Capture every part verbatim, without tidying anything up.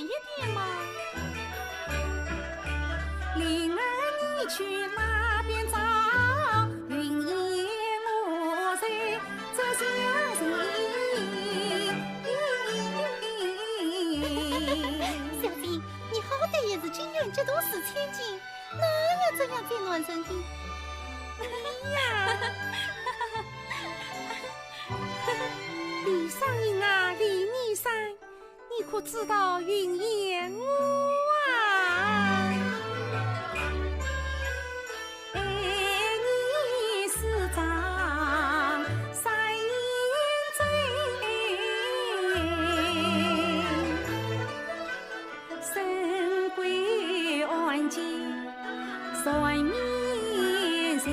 一点嘛。灵儿，你去那边找，云烟我在这厢寻。小姐，你好歹也是金陵节度使千金，哪有这样刁难人的？你呀！李商隐啊，李义山， 你可知道云烟我啊？爱你是张三年追，身归案件算面情，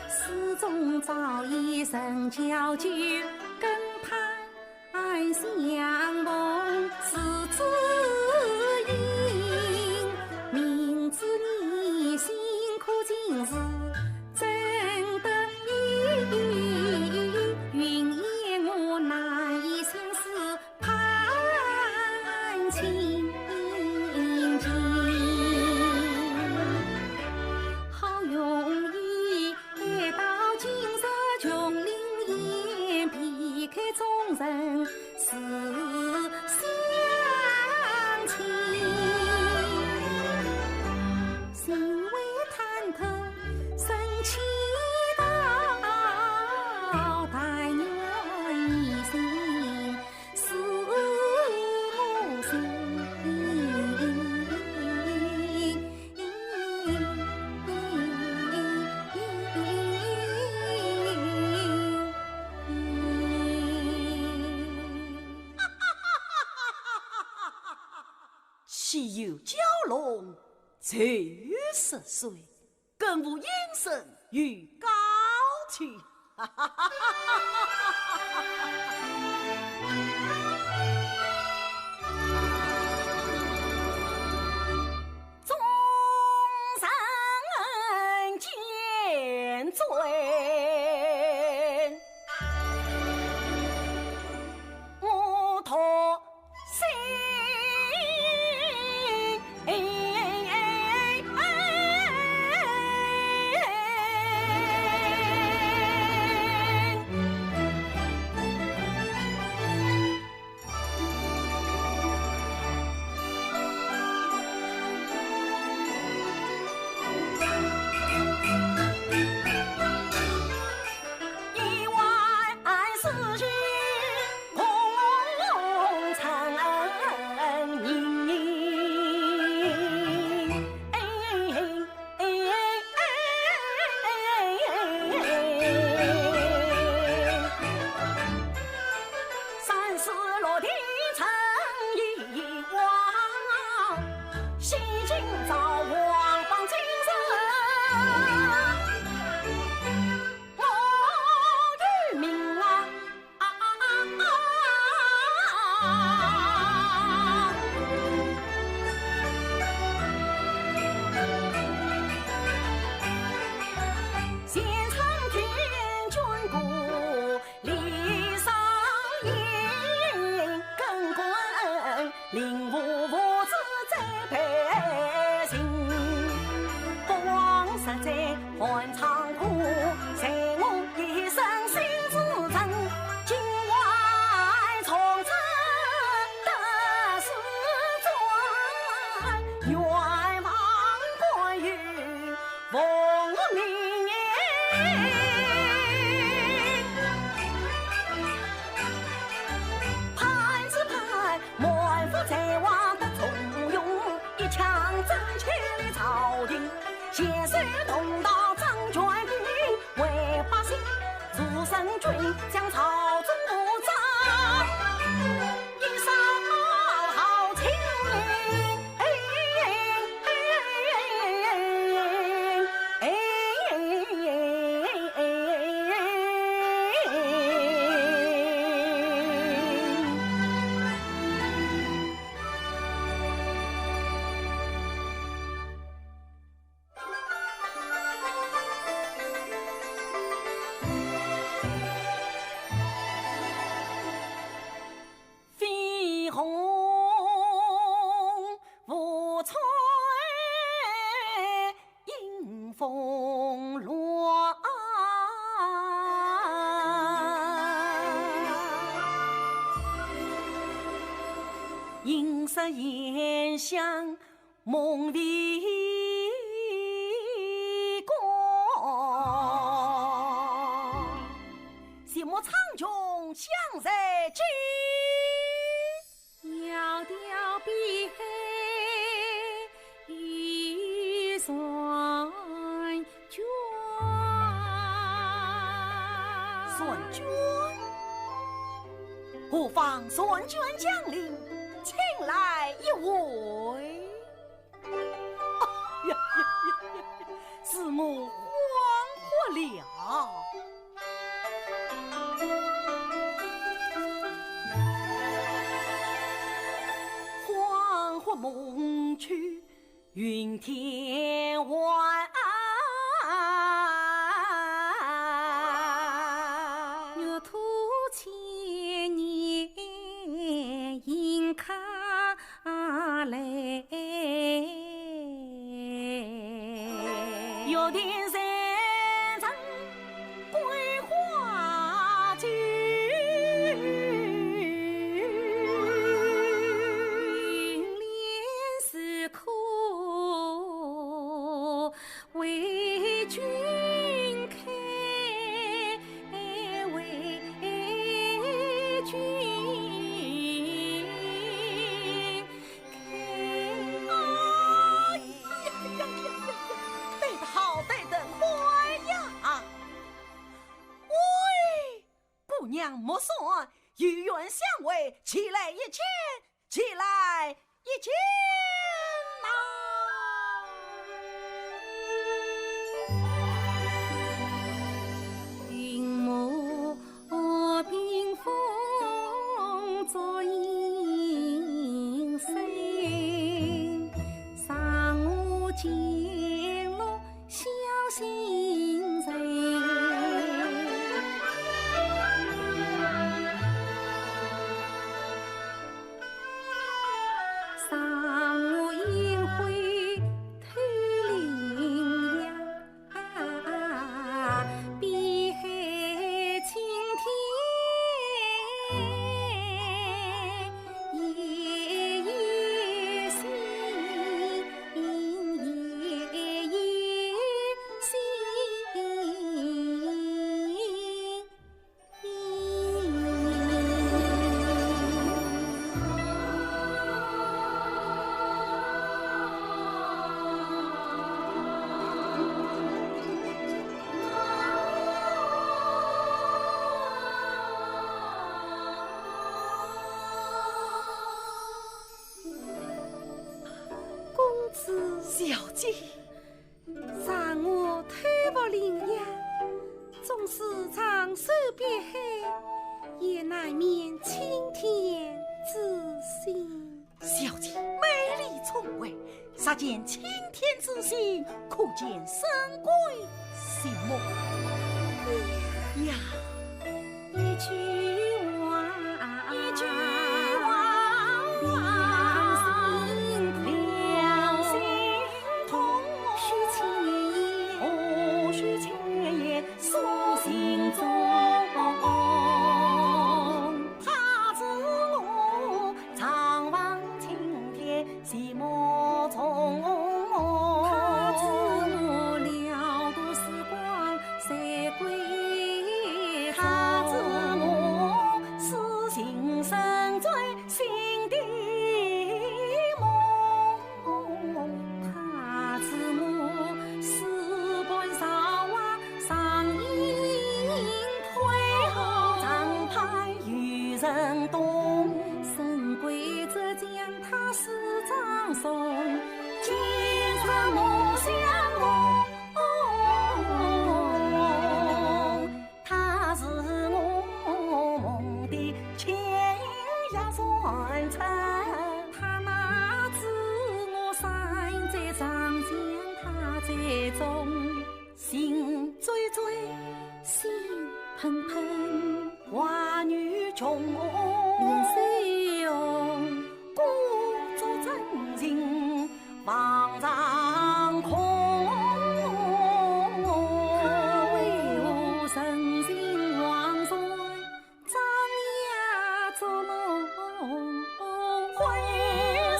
始终早已成交酒，跟他 相逢是知音，明知你辛苦情事真得意，云烟我难以相思盼情景。好容易 待到今日琼林宴，避开众人是相亲。心为忐忑，身祈祷，但愿你心 是我心。岂有蛟龙，就十岁， 更无音声与高去。众人见醉，我托 心。意外事情共成名。三十六天成一往，西京招王放进城。 我有名啊，啊啊啊啊！前程天眷顾，李商隐更官 令狐父子再配情，不枉实在寒窗苦，随我一生心自沉。今晚重整得是转，远望关羽 奉命。盼只盼满腹才华得重用，一腔真气立朝廷。携手同道掌权柄，为百姓除生菌，将朝政无障。 一声号请命。色烟香梦未光。席木苍穹香在肩。窈窕碧海 与婵娟。婵娟？何方婵娟降临？请来一会。哎呀呀呀呀！是我恍惚了。 恍惚梦去云天外。月渡千年雁客来。 哎呀呀呀呀，对得好，对得快呀！喂，姑娘莫散，有缘相会，且来一见，且来一见呐！云母屏风烛影深，上下金镯小心人。上下烟灰透灵呀。 碧海青天夜夜心，夜夜心。 公子。小姐。 上下推磨凌压，纵使长守碧海，也难免青天之心。小姐美丽聪慧，若见青天之心，可见深闺心木呀。 一句话，一句话，两心，两心痛，或许千言，或许千言诉心中。他知我常望青天 寂寞中。他知我了度时光在闺中。他知我痴情深醉心的梦。他知我诗般韶华常隐退后，常盼有人懂。深闺只见 他始妆容，今朝我相逢。他是我梦的清雅传人。他哪知我身在长江他在中。 心惴惴，心怦怦，花雨琼红，脸色红，故作真情望长空。他为何深情望穿 张牙捉龙，还有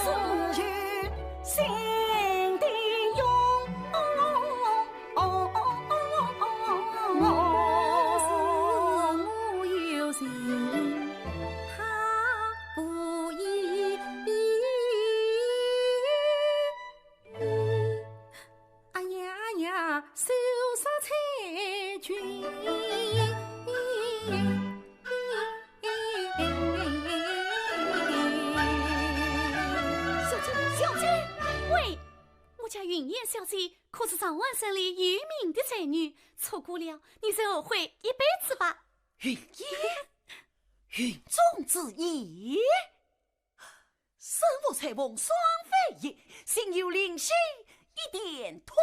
他不依。哎呀哎呀，受伤才去。小姐，小姐，喂，我家云烟小姐可是长安城里有名的才女，错过了，你就后悔一辈子吧。云烟，云中之意。 身无彩凤双飞燕，心有灵犀一点通。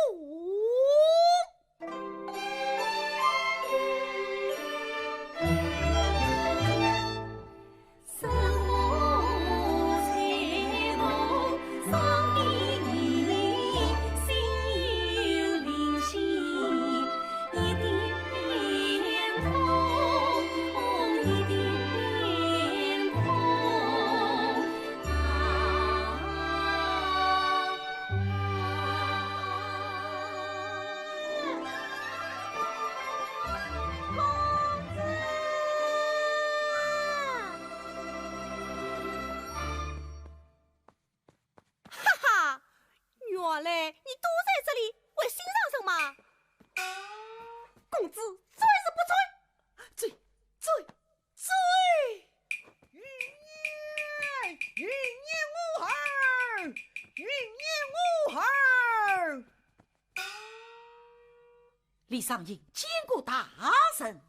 哈哈，原来你躲在这里会心上人吗？公子，追是不追？追，追，追！云烟，云烟我儿，云烟我儿。李商隐见过大人。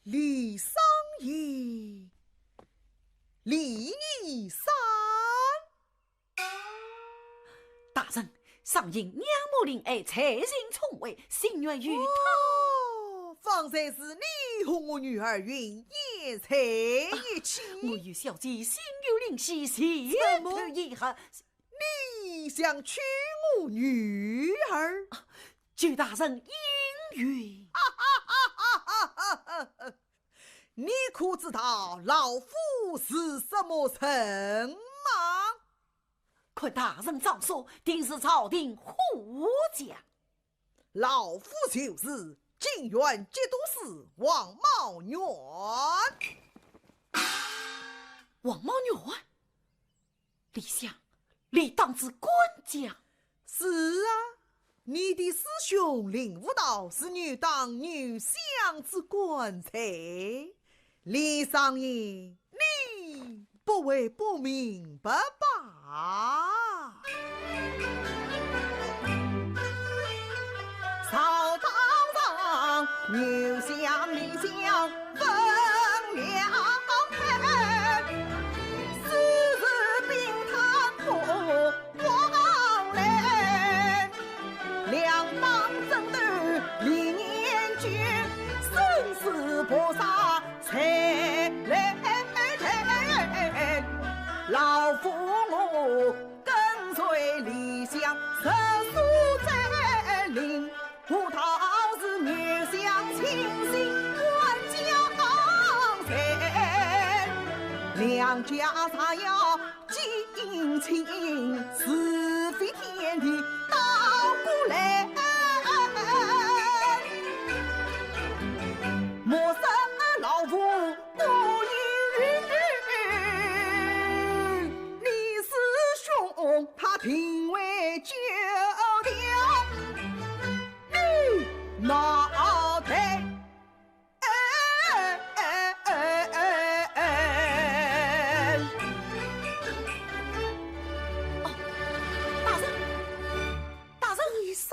李商隐，李义山。大人，商隐仰慕怜爱，才情聪慧，心愿与他。哦，方才是你和我女儿云烟在一起。我与小姐心有灵犀，情投意合。你想娶我女儿？ 求大人应允。你可知道老夫是什么人吗？看大人装束，定是朝廷虎将。老夫就是靖远节度使王茂元。王茂元？ 李想，你当是官家？是啊，你的师兄令狐道是女当女相之官才。李商隐，你不会不明白吧？朝堂上，女相李相 分两派，私自并贪污王来，两党争斗李年久，生死搏杀谁来？老夫我 跟随李相，直สู่斩林。我道是女相清心，官家安全，两家若要结姻亲，是非天地倒过来。莫说老夫 我有你师兄他定会救的，你脑袋。哦，大人，大人。李三。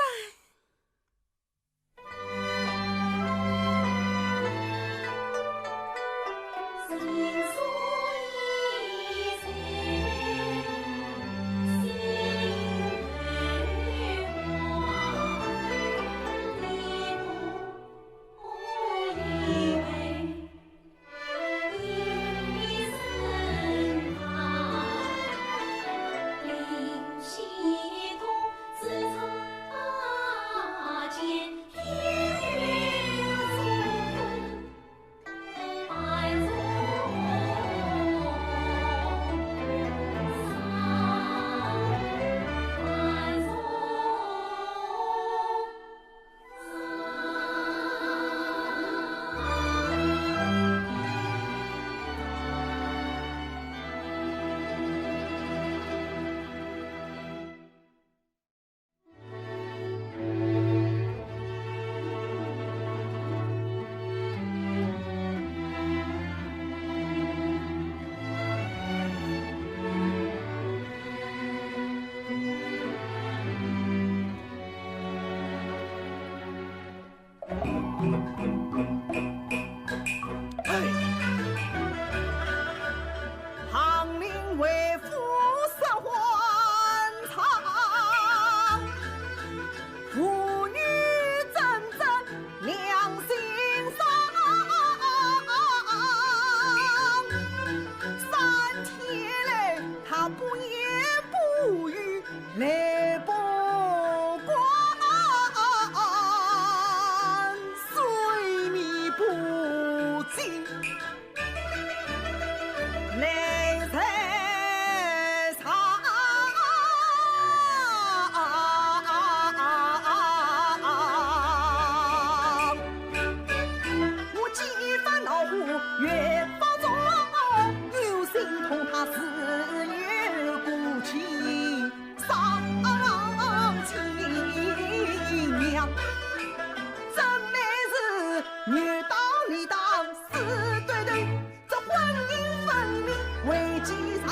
这婚姻分明为己伤。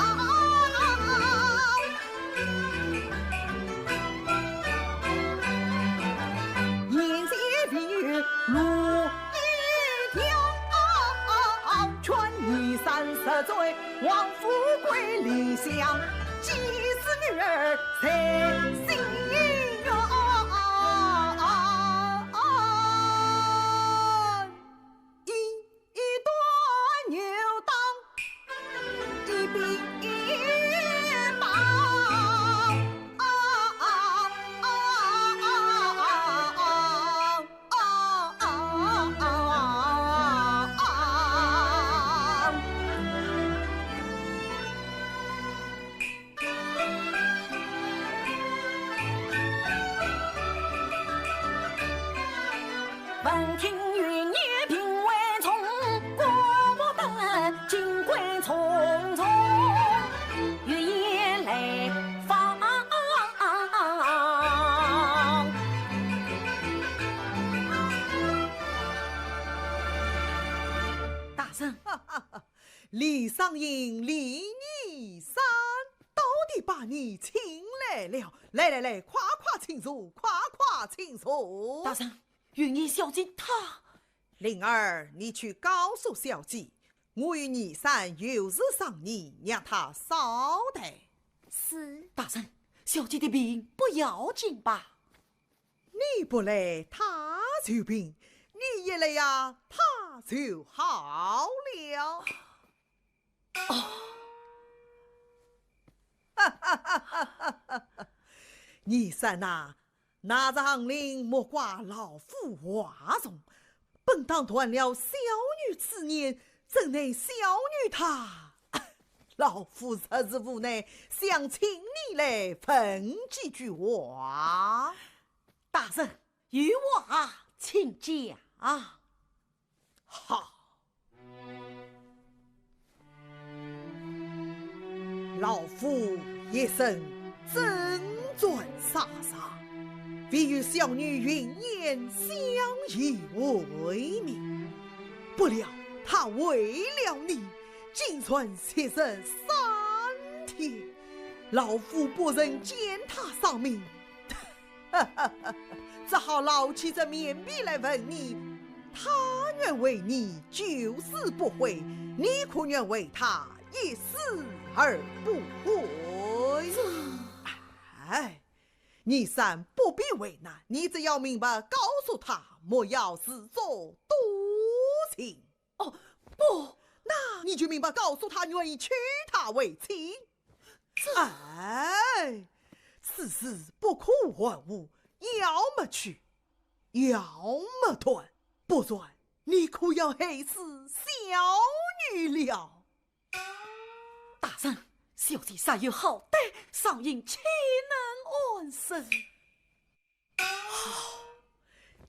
年纪比路一条，劝你三十岁，往富贵里想，几时女儿才心愿。 一，一段牛刀，一柄一把。啊啊啊啊啊啊啊啊啊啊！ 闻听云言并未从，过目得金冠重重，云言来访。大人，李商隐、李二三到底把你请来了。来来来，快快请坐，快快请坐。大人，云言小姐她……灵儿，你去告诉小姐，我与二三有事商议，让她稍待。是。大人，小姐的病不要紧吧？ 你不来，她就病；你一来呀，她就好了。哦，二三呐，拿着行令，莫怪老夫话重。本当断了小女此念，怎奈小女她……老夫实是无奈，想请你来问几句话。 大人，有话请讲。好，老夫一生征战沙场，唯有小女云烟相依为命，不料她为了你，竟然绝食三天，老夫不忍见她丧命， 只好捞起这面皮来问你，她愿为你九死不悔，你可愿为她一死而不悔？哎，二三不必为难，你只要明白告诉她，莫要自作多情。 哦，不，那你就明白告诉她，愿意娶她为妻。这……哎，此事不可含糊，要么娶，要么断，不然你可要害死小女了。大人，小姐尚有好歹，商隐岂能安生？ 好，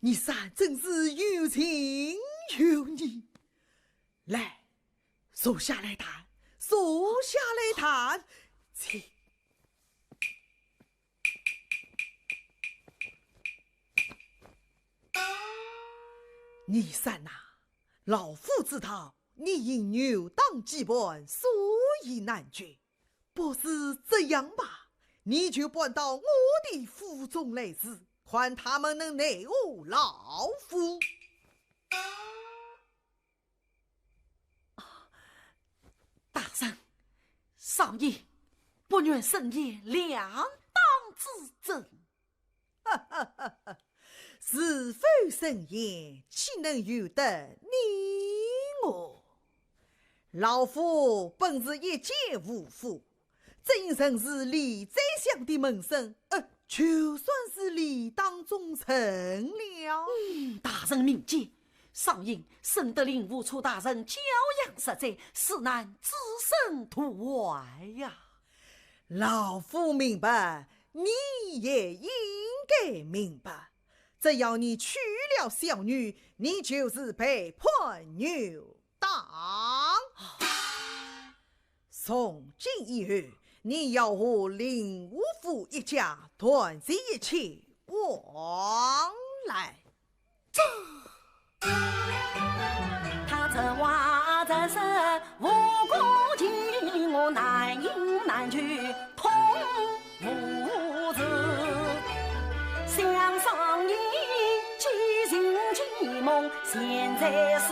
二三真是有情有义。来，坐下来谈，坐下来谈，请。二三呐，老夫知道你因牛党羁绊，所以难决。 不如这样吧，你就搬到我的府中来住，看他们能奈何老夫。大人，商隐不愿伸言两党之争。 是否伸言，岂能由得你我？老夫本是一介武夫，怎曾是李宰相的门生？呃，就算是李党忠臣了。嗯，大人明鉴，商隐深得令狐楚大人教养实在，实难置身度外呀。老夫明白，你也应该明白。 只要你娶了小女，你就是背叛牛党。从今以后，你要和令狐府一家断绝一切往来。这……他这话怎无故情，我难饮难求痛无治。想上一记，情记梦，现在是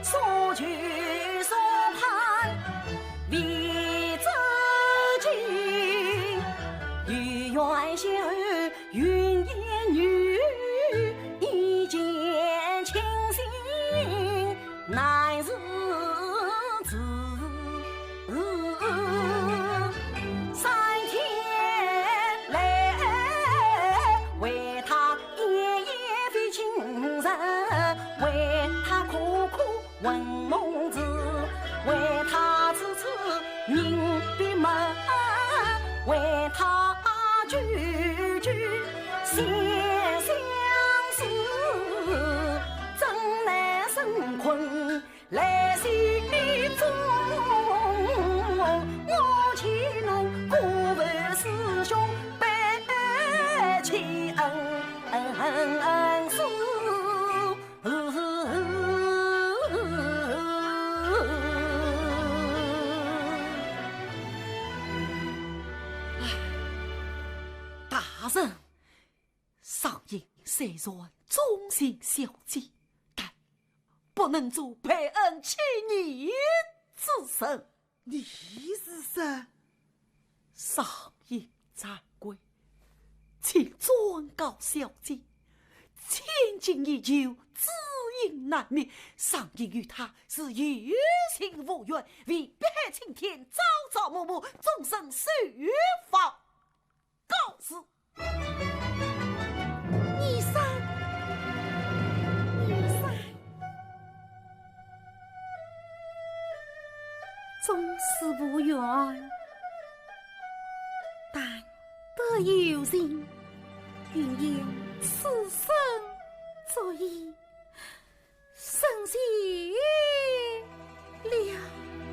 所求所盼未知境。有缘仙后云烟雨，一见倾心 难自制。三天来，为他夜夜非亲人，为他苦苦问梦子，为他痴痴凝闭目，为他句句细相思，怎奈生困 来世中，我岂能辜负师兄百千恩师？大人， 赏银虽然忠心小姐，但不能做背恩弃义之人。你是说？赏银暂归，请转告小姐，千金已旧，知音难觅，赏银与她是有情无缘，为避害青天，朝朝暮暮，终身守房 告辞。你说，你说，纵使无缘，但得有情，云烟此生足矣。 神仙了。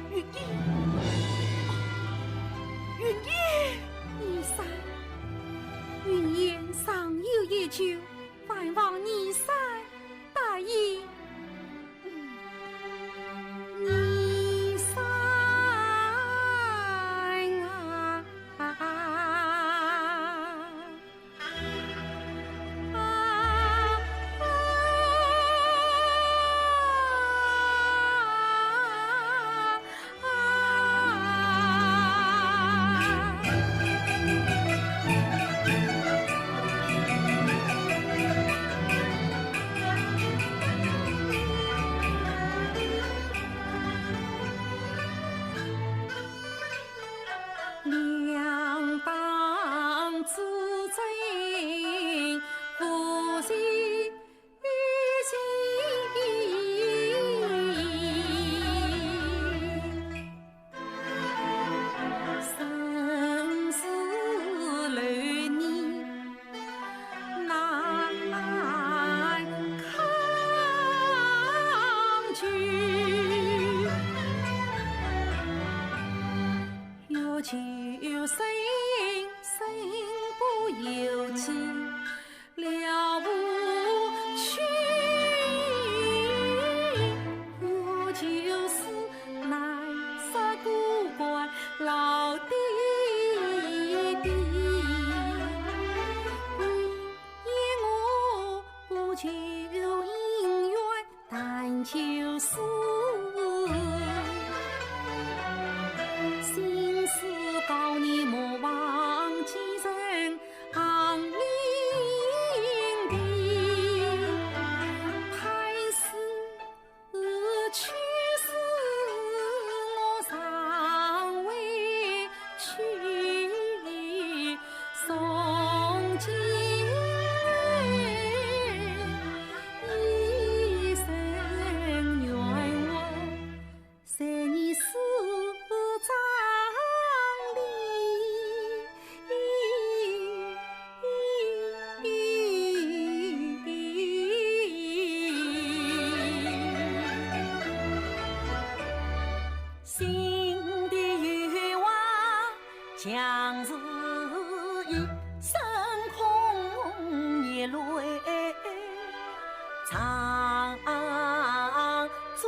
云烟，云烟。你说，云烟尚有一句，还望你说答应。嗯，你说啊。 两党之争，不是一心。生死流年 难抗拒。欲求生，身不由己，了无趣。欲求死，难杀孤鹳老爹爹。 言我不求姻缘，但求死。心似高年，莫忘寄人行名地。盼死 去时我尚未去，从今一生愿望，在你手掌里。 心底有话，像是一声空，一泪长转。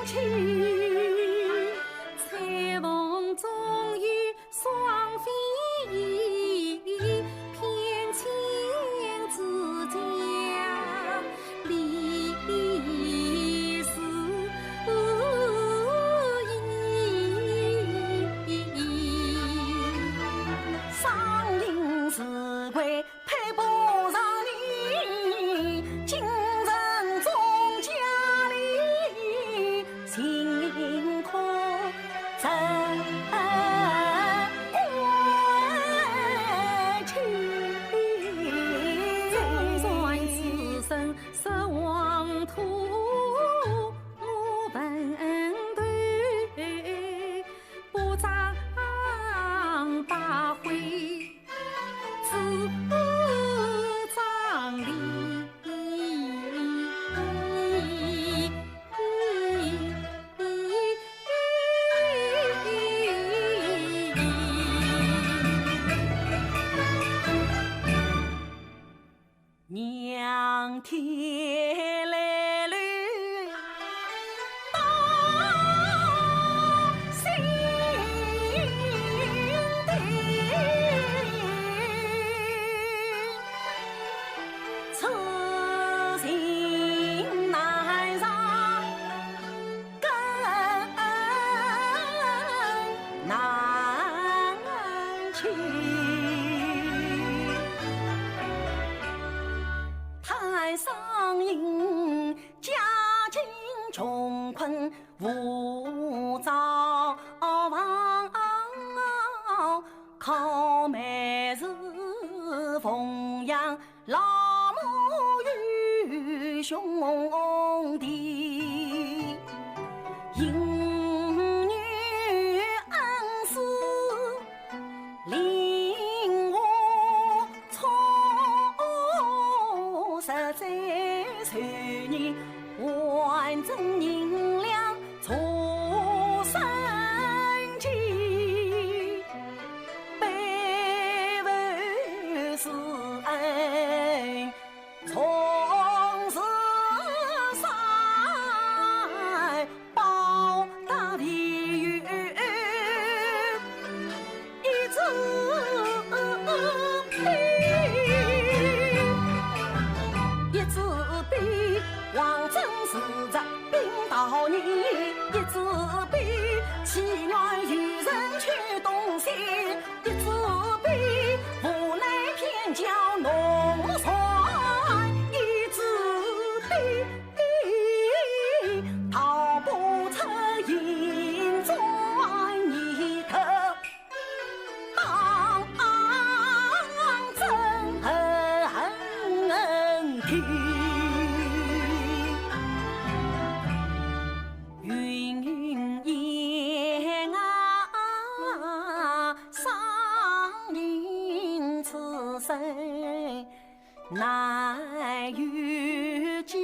彩虹中有双飞燕，翩跹之间，离是无影。双影是归 配不上你，今生终将你辛苦怎过去？纵然此生失黄土，我坟头不长百回。 自张里。仰天来流到心底，此情难上更难去。 叹双影，家境穷困无灶房，靠妹子奉养，老母与兄弟。因女恩师 令我错失，在岁月，换赠银两做生计，背负师恩 从此山包大地有一支笔，一支笔，王正是这兵道人，一支笔，岂愿有人去东西。 一支笔，无奈偏教弄乱，一支笔，逃不出阴间一头当真的。云云烟啊， 商人此生难遇见，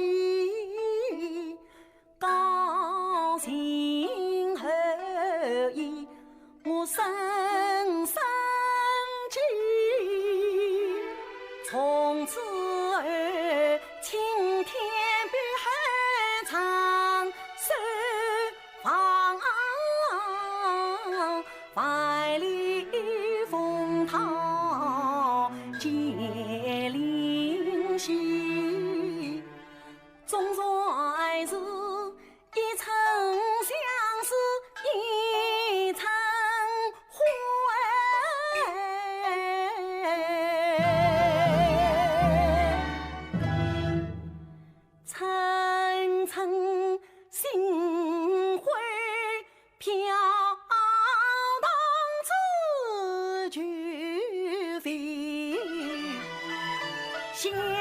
高兴后已我深深记。从此后，青天碧海长守 望万里风涛皆零息，纵然是一程相思一程回。 层层星辉飘荡至九飞香里。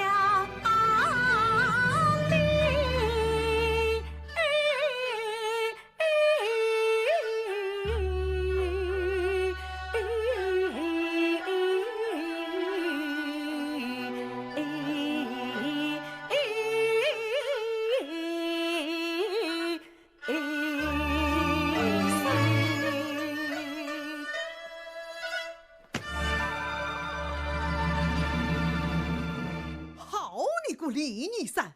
好你个李二三！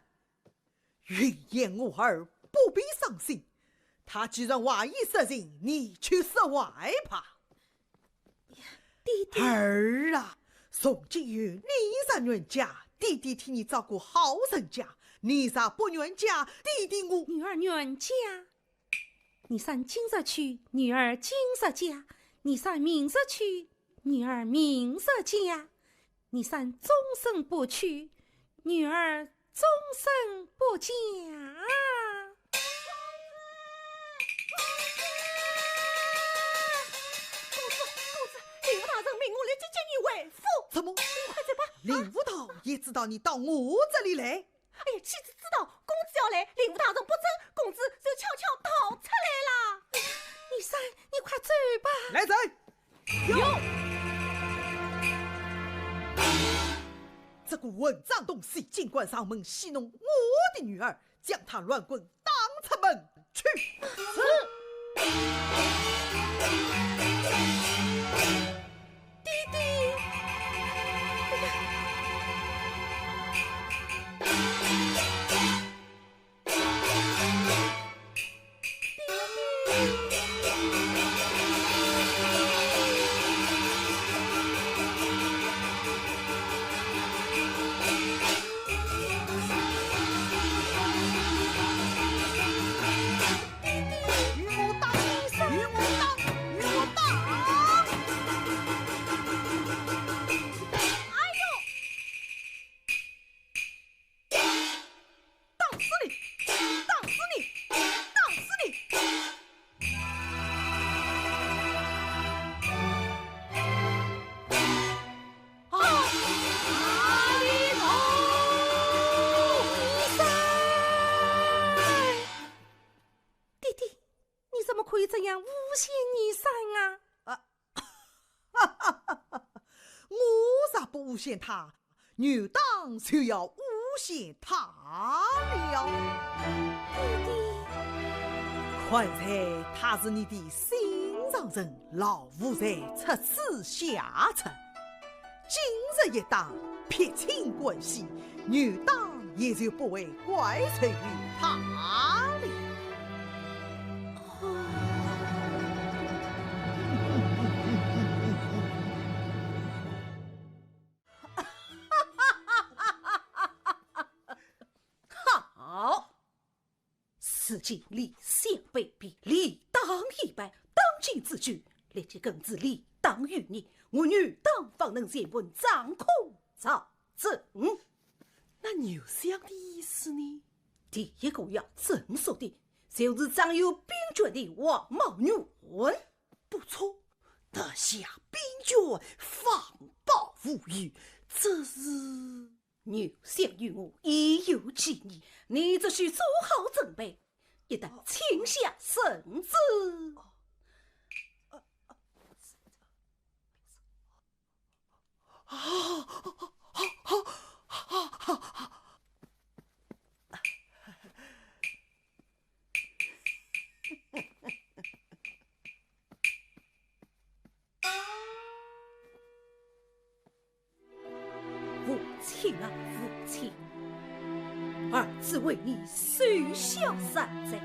云烟我儿不必伤心，他既然话已说尽，你就释怀吧。爹爹。儿啊，从今有你在阮家，爹爹替你照顾好人家，你若不阮家，爹爹我……女儿阮家。你算今日去，女儿今日家；你算明日去，女儿明日家；你算终身不去，女儿终身不嫁。公子，公子，令狐大人命我立即接你回府。怎么？你快走吧。令狐大人也知道你到我这里来？哎呀，岂止知道，公子要来，令狐大人不准，公子就悄悄逃出来了。你三，你快走吧。来人！有。这个混账东西，竟敢上门戏弄我的女儿，将他乱棍打出门去。是。爹爹。与我打！与我打！与我打！哎呦！打死你！打死你！打死你！啊！阿里头！爹爹，你怎么可以这样诬陷你三啊？啊，我若不诬陷他，牛党就要诬陷他了。爹爹。看在他是你的心上人，老夫才出此下策。今日一打，撇清关系，牛党也就不会怪罪于他了。好，如今李相被逼，理当一败，当今之计，立即根治李党余孽，我牛党方能前门掌控朝政。那牛相的意思呢？第一个要整肃的，就是掌有兵权的王茂元。不错，拿下兵权，方保无忧，这是……牛相与我已有计议，你只需做好准备，一旦侵下圣旨，父亲啊，父亲，儿子为你守孝三载，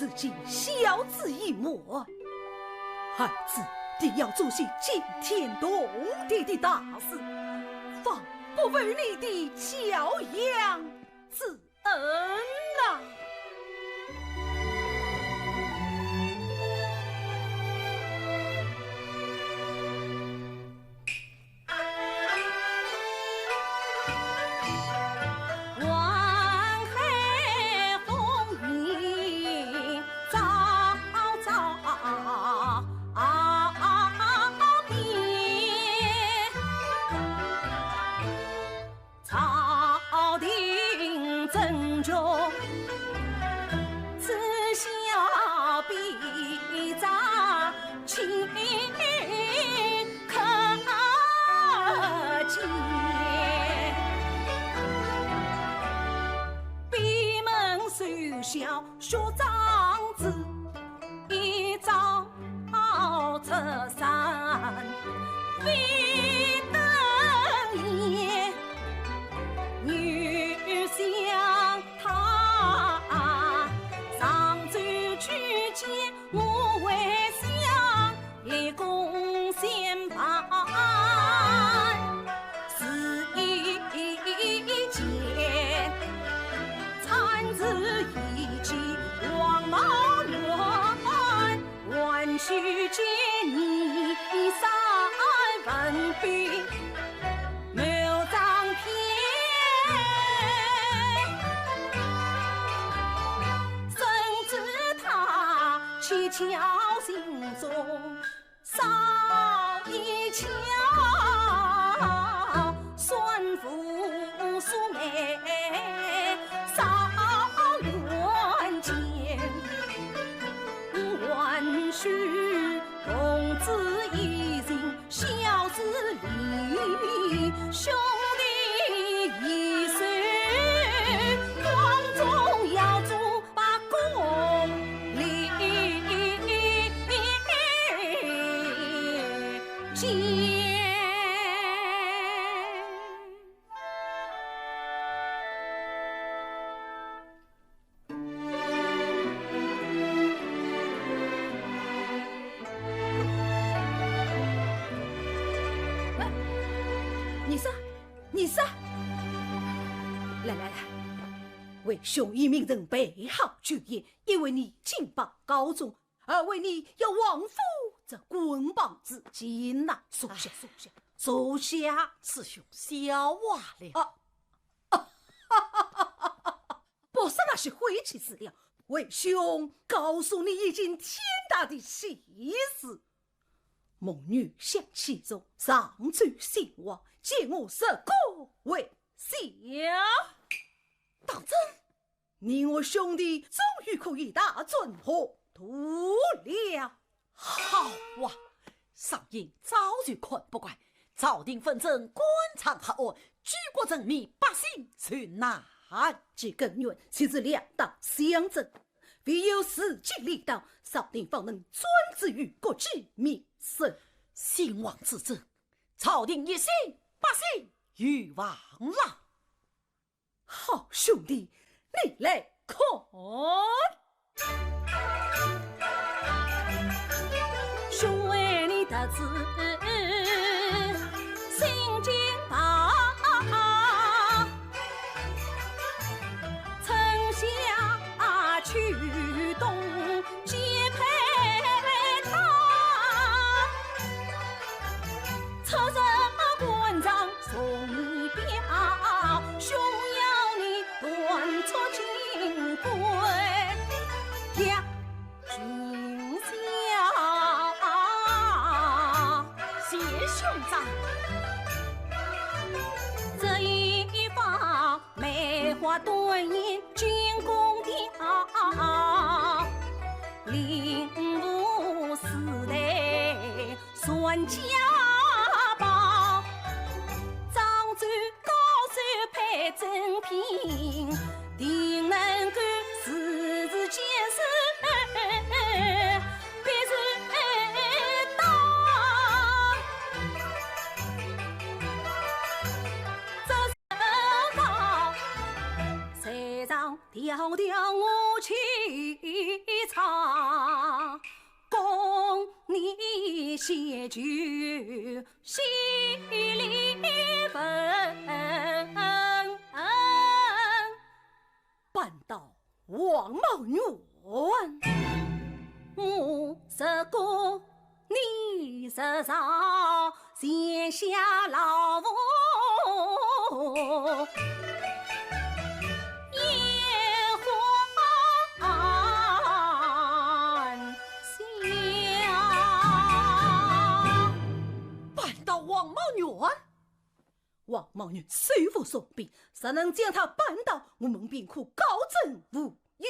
如今孝子已满，儿子定要做些惊天动地的大事，方不负你的教养之恩啊。朝廷争权，只晓比仗，岂可见？闭门守孝学长子，一朝 出山非等闲，牛相他上奏去举剑移山问兵，谋张边。谁知他七窍心中少一窍，算无数眉梢远见。 还须童子一心，孝子立兄弟一手，光宗耀祖把功立建。 你说，你说，来来来，为兄已命人备好酒宴，一为你金榜高中，二为你要王府这捆绑之金呐。坐下，坐下，坐下。师兄，笑话了。啊， 不说那些晦气事了，为兄告诉你一件天大的喜事。蒙女想起昨上奏先王，见我十个为孝。当真？你我兄弟终于可以大展宏图了。 好啊，上卿早就看不惯朝廷纷争，官场黑暗，举国人民，百姓受难。其根源就是两党相争，唯有治军理道，朝廷方能专注于国计民生。先王之政，朝廷一心，百姓有望了。 好兄弟，你来看。兄为你得知心惊怕，春夏秋冬 皆陪他。出入官场送你表，兄要你断出金贵两军校。谢兄长。这一方 梅花断影金宫吊，令狐四代传家宝。掌中高手配珍品，定能够世事见识别人道。 山上迢迢我去一趟，供你写就心里问。扳倒王茂元。我是个 你是朝前下老夫也欢笑。扳倒王茂元？王茂元手握重兵，若能将他扳倒，我们便可高枕无忧。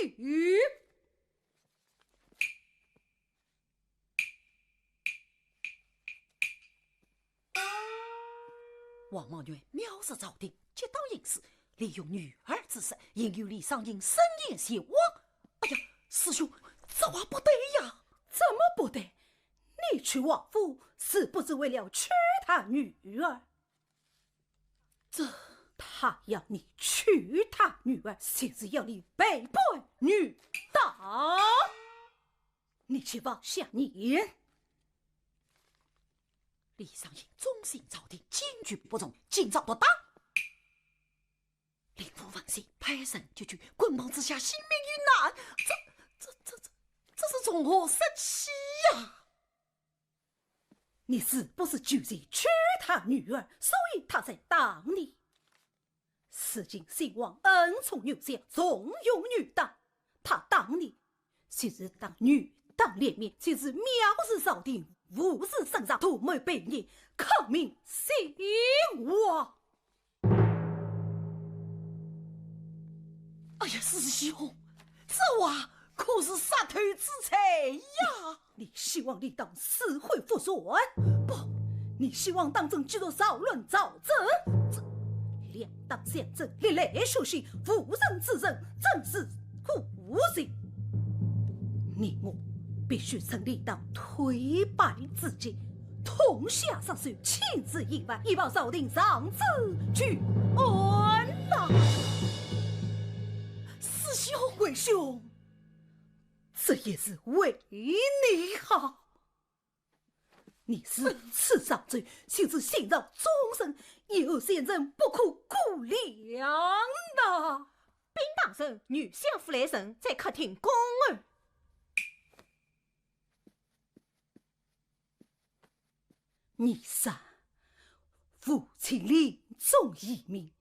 王茂元藐视朝廷，结党营私，利用女儿之身，引诱李商隐申冤前往。哎呀，师兄，这话不对呀！怎么不对？你娶王府是不是为了娶她女儿？ 这，他要你娶她女儿，就是要你背叛女道。你去往下念。李商隐忠心朝廷，坚决不从，今朝独打令狐文铣，派人急救，捆绑之下性命于难。这、这、这、这、这是从何说起呀？你是不是决心娶她女儿，所以她才打你？如今先王恩宠女下，重用女大，她打你，就是当女大脸面，就是藐视朝廷，无视圣上，图谋背逆，抗命先王。 哎呀，师兄，这话可是杀头之罪呀！你希望李当死灰复燃？不，你希望当真继续扰乱朝政？这两党相争，历来血腥，妇人之仁，真是可恶。你我必须趁李当推扳之际，痛下杀手，请示一番，以报朝廷上旨救恩呐！师兄，为兄，这也是为你好。你如此上奏，岂是陷入众生，以后前程不可估量呐！禀大人，女相府来人，在客厅恭候。 你说，父亲临终遗命，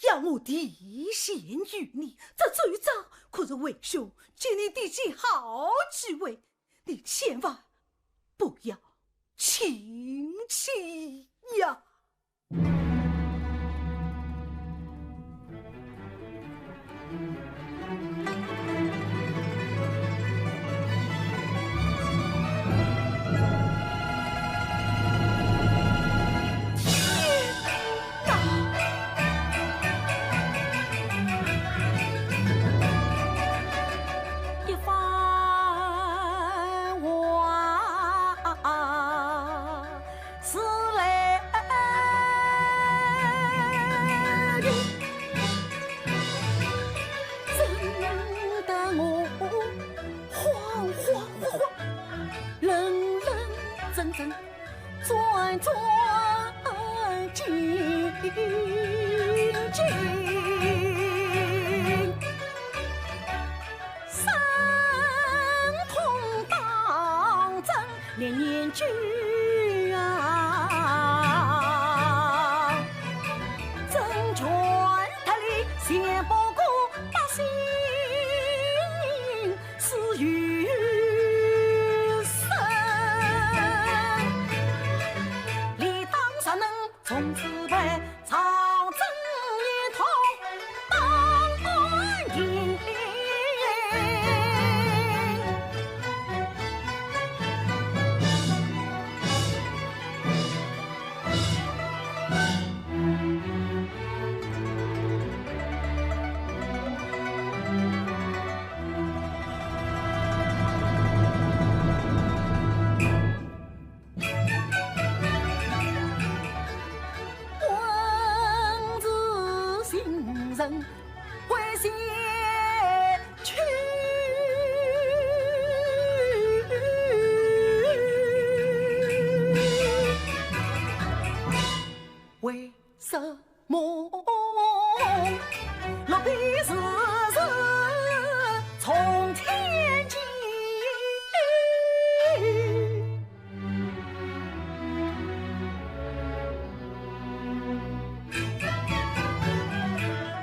要我提献于你，这奏章可是为兄给你的极好机会，你千万不要轻弃呀！ 一番话是来的，真得我慌慌慌慌，冷冷怔怔，战战兢兢。 伤痛当真烈焰酒啊，真拳踏里先不顾百姓死与生。理当若能从此被朝政一统当安宁。 为什么落笔时是从天降？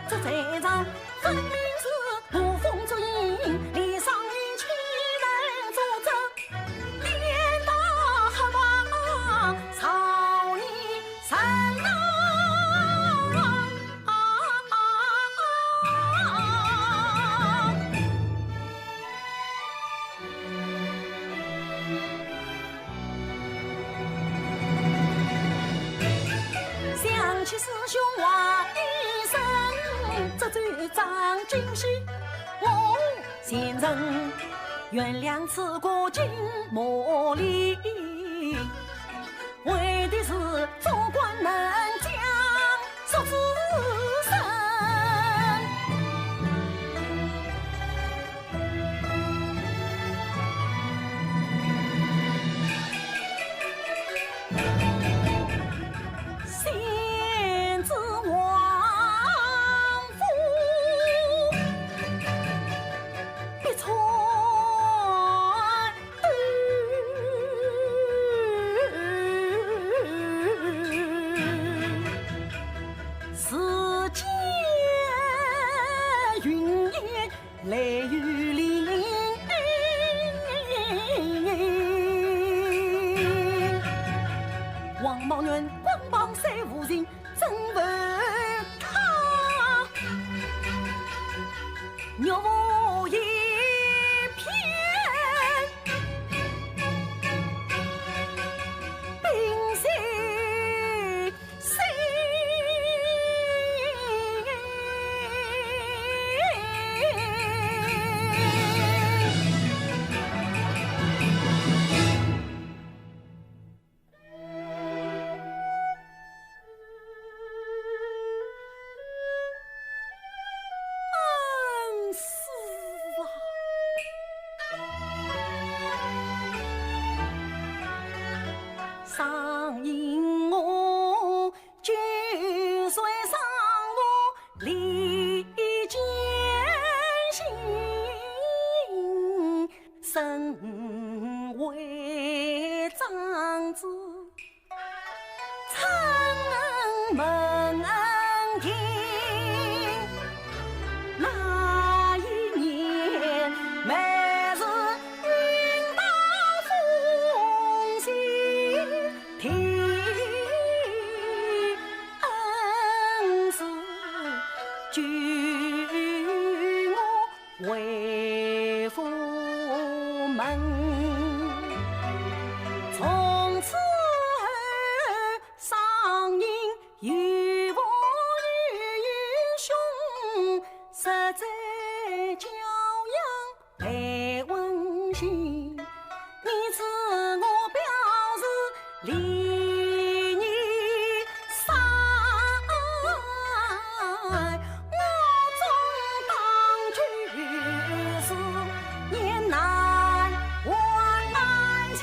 这罪状分明是捕风捉影，李商隐岂能作证？连打黑帮少年人呐！ 想起师兄话一声，这罪状尽洗我前尘，原谅此过尽无礼。为的是做官能将 说之人。先知王府必传 对答应我，就算生活历艰辛，身为长子，承蒙恩情。那一年，每日云到风起，天恩师救我回府门。从此后，赏银 有福有兄，实在教养培温馨。你知我表示礼义善，我总当就是年难还情。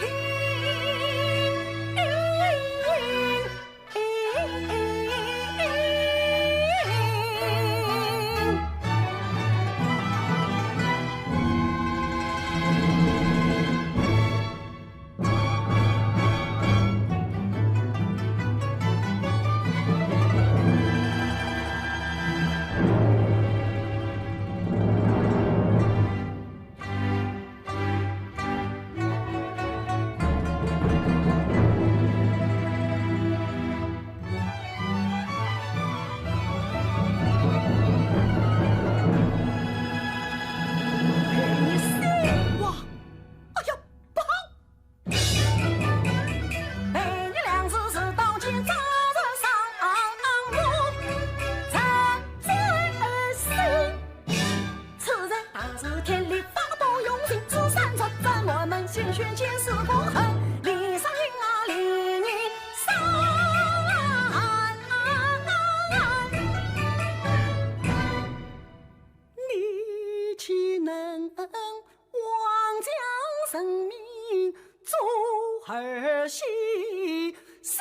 哇，哎呀，不好！ 每日粮食是刀剑，早日上路，人最心。此人大热天里发抖用心，此山出战我们鲜血溅湿过痕，礼赏银啊，礼银赏。你岂能 枉将人命做儿戏，先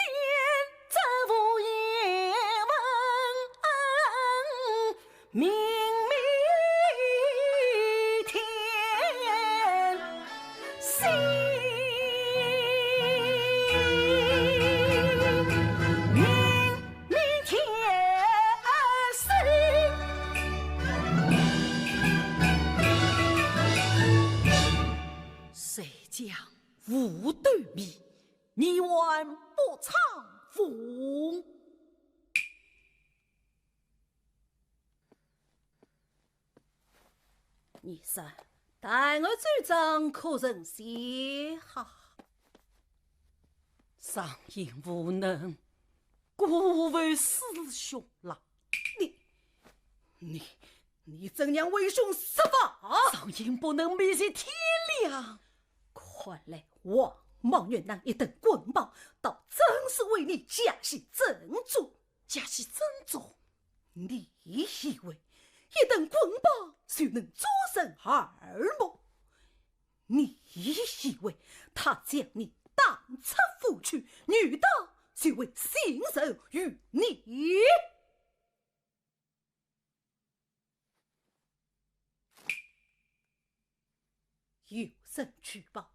知无言问明明天心。 明天谁？谁讲武断迷，你还不唱风？ 你说，弹案奏章可曾写好？赏银无能，辜负师兄啦。你，你，你怎样为兄说法？赏银不能，未及天亮。看来王茂元那一顿棍棒，倒真是为你假戏真做。 假戏真做。你以为一顿棍棒就能做人耳目？你以为他将你打出府去，女道就会信任于你？ 有人举报，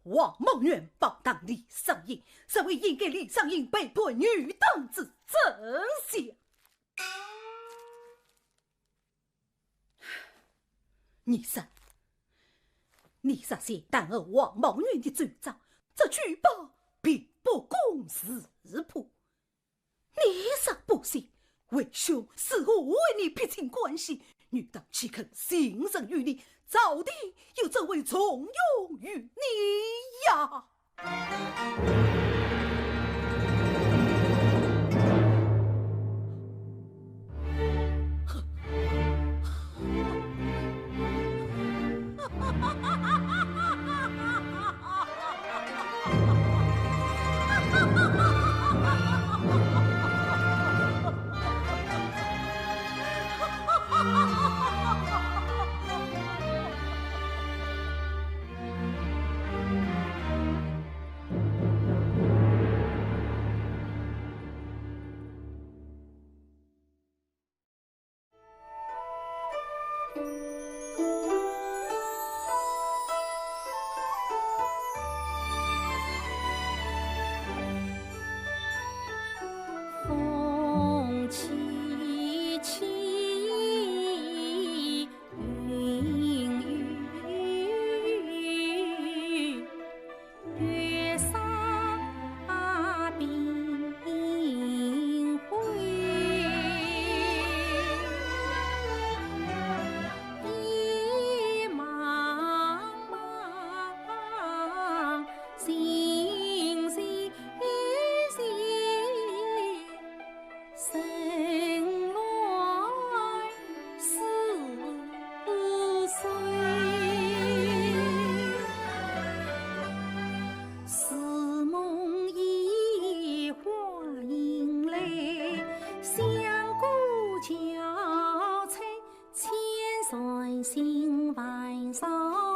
王茂元帮党李商隐，实为掩盖李商隐背叛女党之真相。你说，你说是弹案王茂元的奏章，这举报并不供是破。 你若不信，为兄如何为你撇清关系？女道岂肯信任于你？到底又怎会重用于你呀？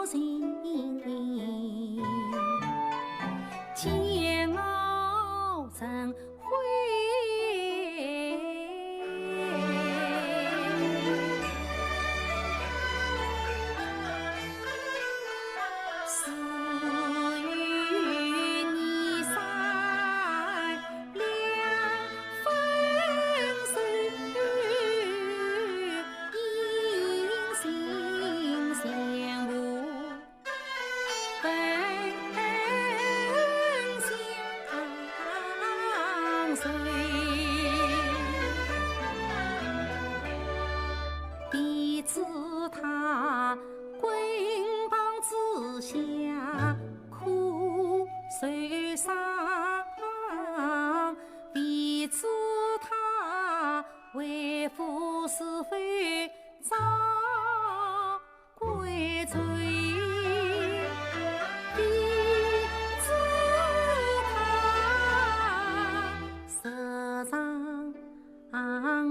情，煎熬成灰。似有年山两分愁， 弟子他棍棒之下苦受伤，弟子他为父是否遭 归罪，弟子他时常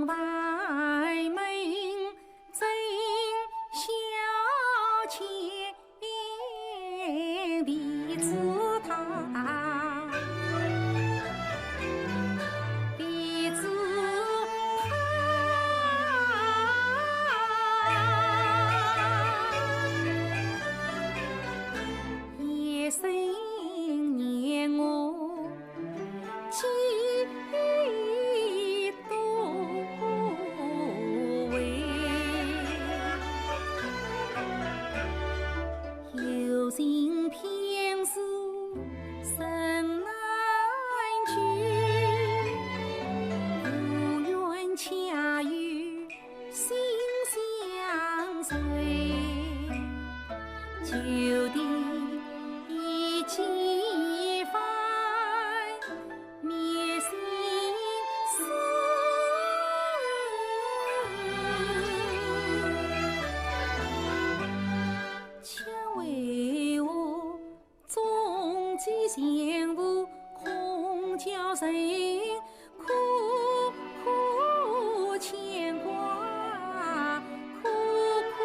烦闷，真孝敬弟子他。 弟子他，一生念我几多回。 有情偏是身难救，无缘恰与心相随，求弟一记翻， 灭心事。却为我终极前无空叫人苦苦牵挂，苦苦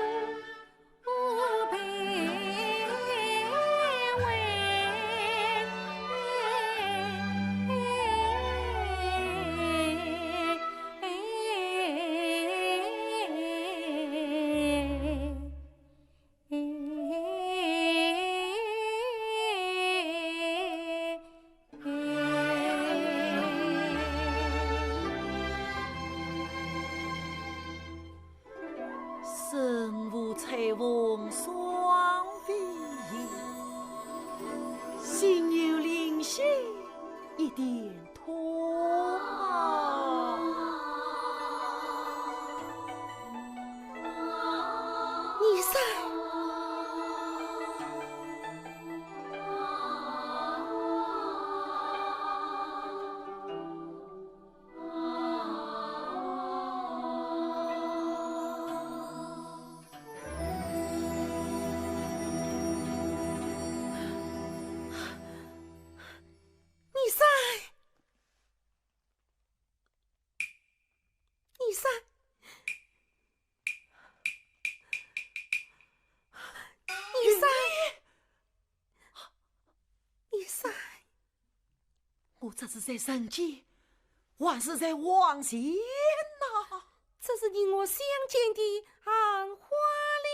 身无彩凤双飞燕，心有灵犀一点通啊。你在？ 你在？你在？你在？你在？我这是在人间，还是在黄泉呐？这是你我相见的杏花林。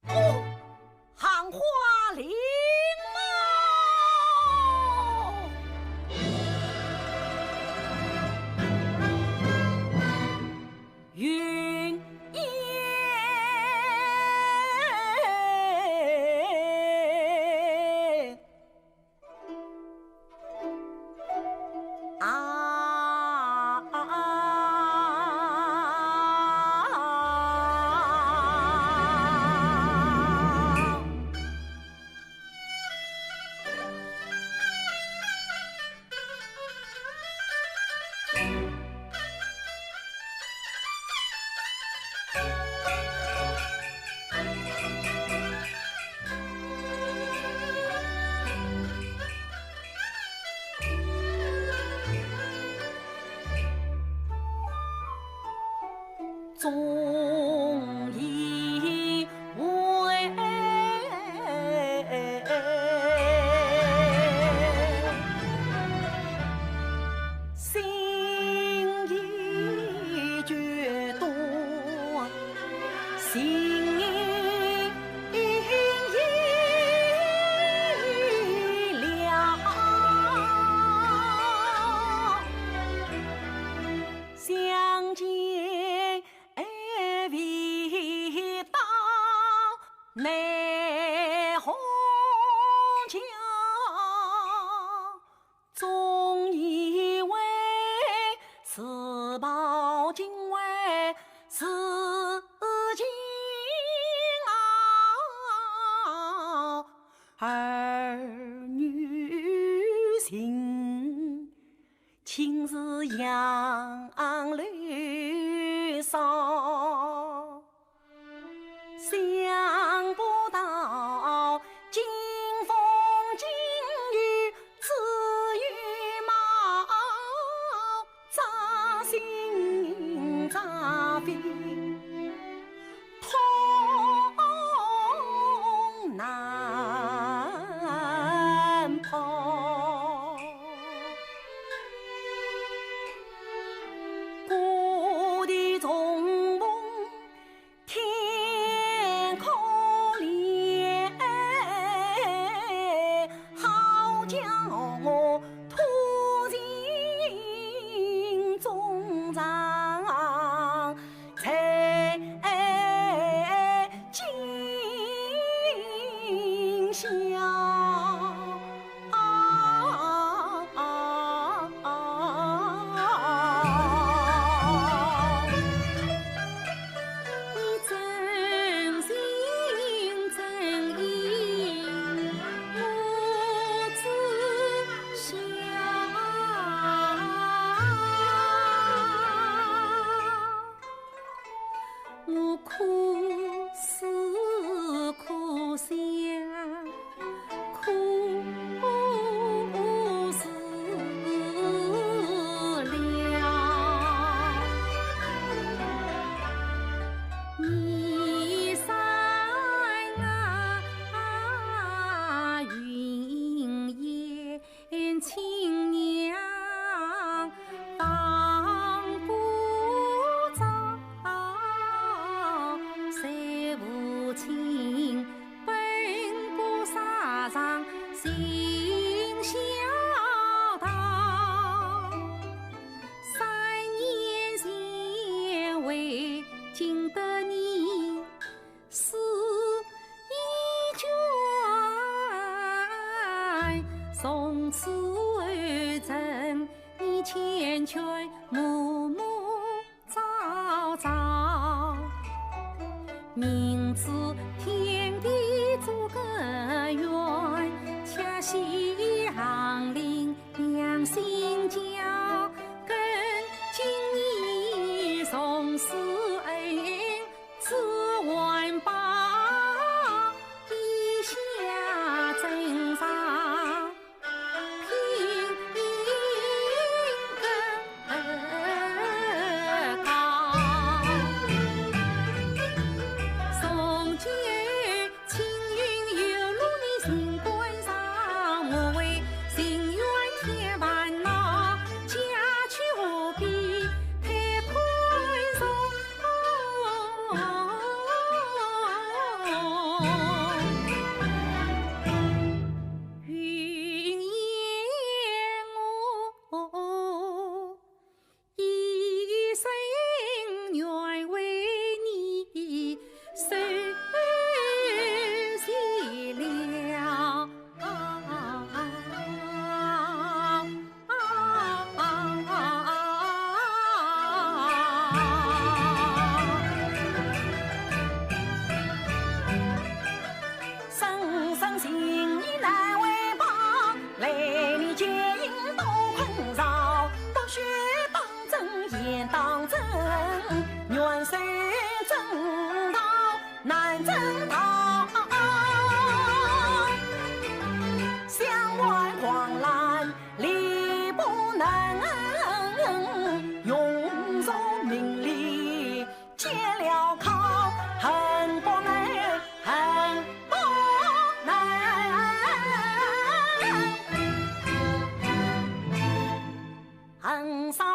哦，杏花林么？云烟。 啊。奈何桥中一位，自报竟为自己啊。 儿女情，亲似杨柳梢。想不到金风金雨自与猫，扎心扎肺 痛难抛。故地重逢天可怜，好叫我 托情衷肠在今宵。你真心真意，我知晓。我可思可想，可思 了。你山啊，云烟青娘当过早，谁无情 奔波沙场寻小道。三年前未见得你，思已倦，从此后曾你缱绻默默 朝朝。明知天地阻隔远，恰惜行令两心交。更敬你从此恩，只还报一下珍赏。 云烟我一生愿为你守节了。 生生情义难为报，来日结因多困扰。不许当真言当真，愿守正道难正道。想挽狂澜力不能，用弱名利 解了考，恨不能，恨不能。恨上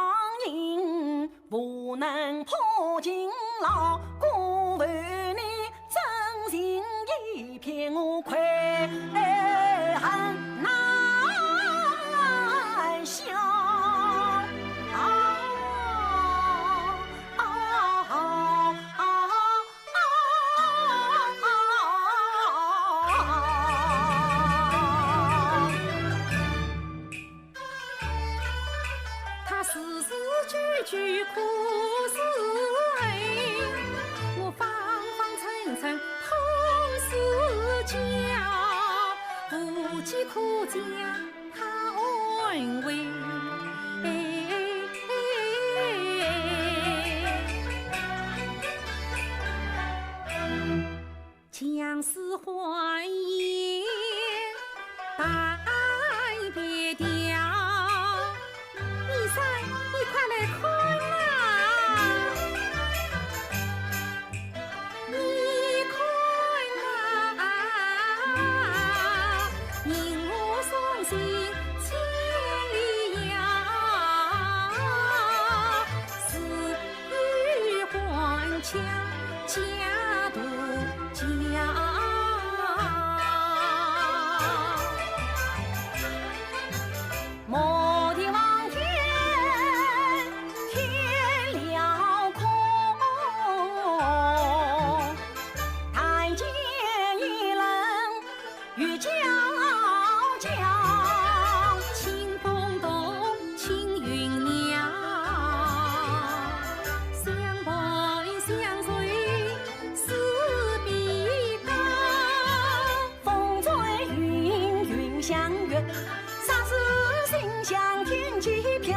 人无能破情牢，辜负你真心一片，我愧恨难消。啊，啊，啊，啊，啊。家，无计可将他安慰。将死还魂，待别调。你噻，你快来看啊！你看啊，引我送行千里遥，死与还乡家徒家。 莫提望天，天辽阔，但见一轮雨皎皎。清风动，青云袅，相伴相随，势必到。 风吹云云相越，霎时心向天际飘。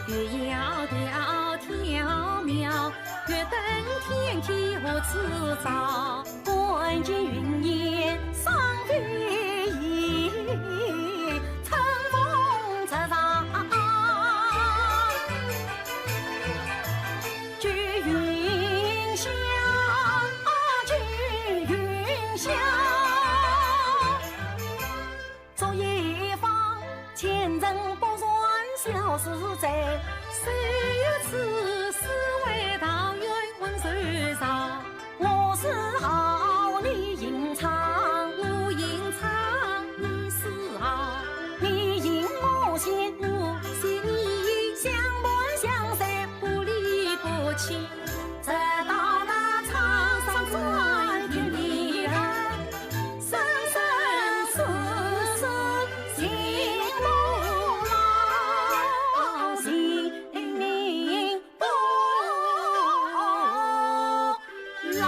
月窈窕缥缈，月登天际何处找？看见云雁双飞燕，乘风直上。 聚云霄，聚云霄。昨夜访前程不算小事哉，谁有此事为道远问谁道？我是好你吟唱，我吟唱，你是好，你吟我仙，我仙你，相伴相随，不离不弃。 直到那苍山转天地来，生生世世情不老，情不老。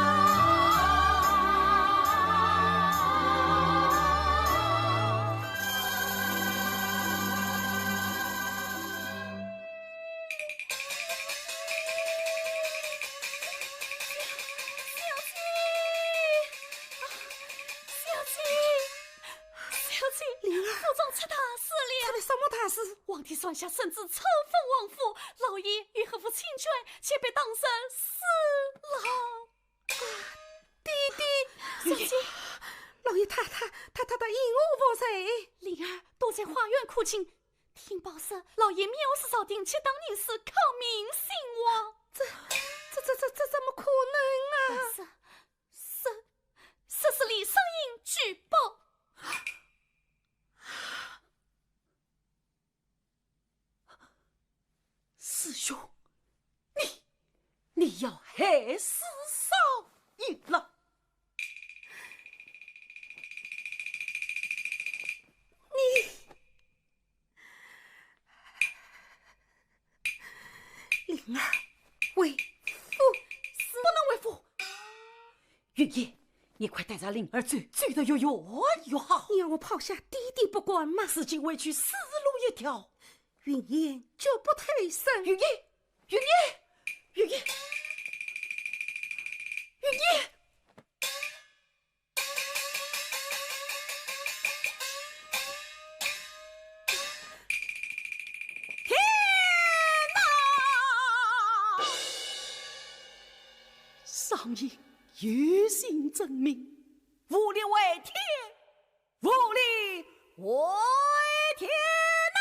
小姐，小姐，小姐，灵儿，府中出大事了。出了什么大事？皇帝传下圣旨，册封王府，老爷与何府亲眷，皆被当成死了。啊，爹爹，小姐，老爷太太，太太的因何无罪？灵儿躲在花园苦静，听报说老爷藐视朝廷，结党营私，抗命兴亡。这，这，这，这，这怎么可能啊？但是，是，是，是李商隐举报。师兄，你，你要害死商隐了。你，灵儿，为父，不能为父。 云烟，你快带着灵儿走，走得越远越好。你要我抛下爹爹不管吗？如今为求死路一条。云烟绝不退身。云烟，云烟，云烟，云烟。 天哪！商隐有心争名，无力回天，无力回天哪！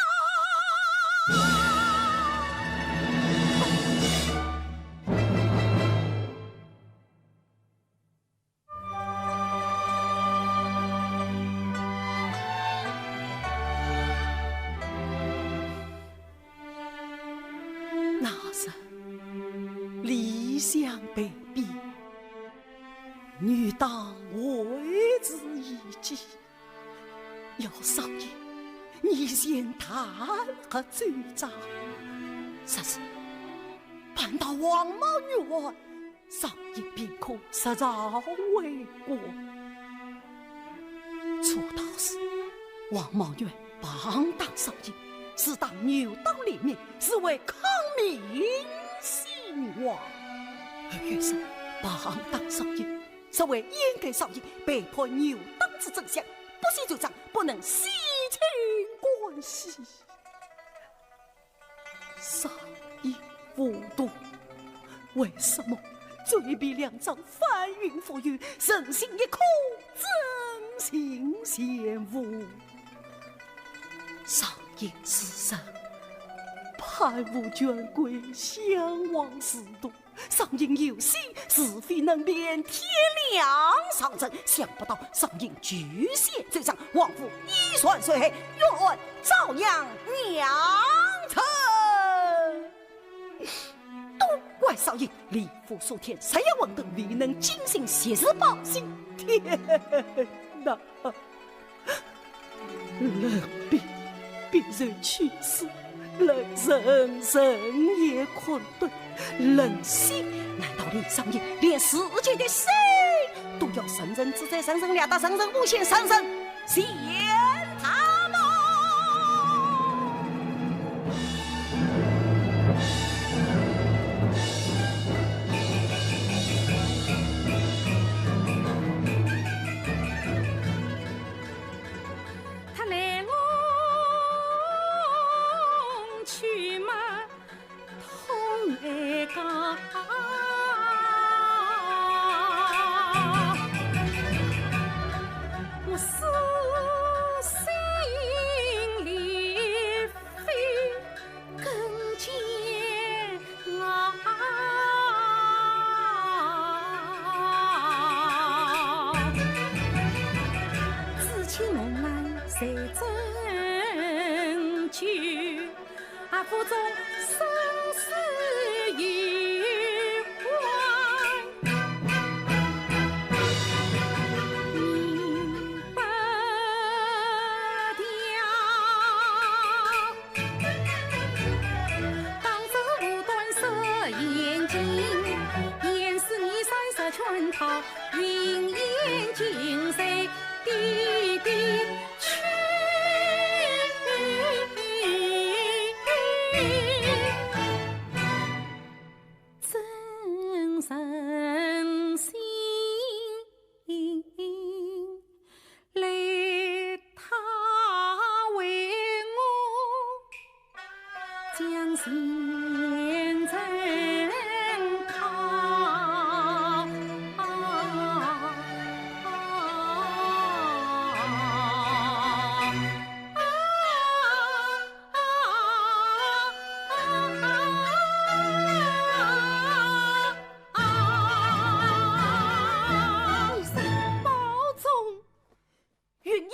那日，李湘被逼，女当为之一计，要商隐，你先踏入罪障。若是办到黄毛女案，商隐便可释朝为官。王茂元旁打少英，是打牛党联盟，是为抗命兴亡。而越是旁打少英，是为掩盖少英背叛牛党之真相，不惜周章，不能洗清关系。 少英无辜，为什么嘴皮两张翻云覆雨，人心一空，真情全无？少英是人，盼望权贵，向往仕途。少英有心，是非能辨，天良上阵，想不到少英拒绝周章，王府依然受害，冤枉朝阳娘娘。 都怪少英，李府数天，日夜混斗，未能警醒，及时报信。天哪！论兵，必然去死；论人，人也可断；论心，难道连少英，连自己的心都要人人指责、人人掠夺、人人诬陷、人人 嫌他吗？他来我去嘛， 痛哀家，我撕心裂肺更见啊。知青红男谁拯救？ 啊，府中生死有关，民不调。当初无端设陷阱，严师严算设圈套，云烟尽随 地地去。真诚心来，他为我 将前程考。你是保重。云烟，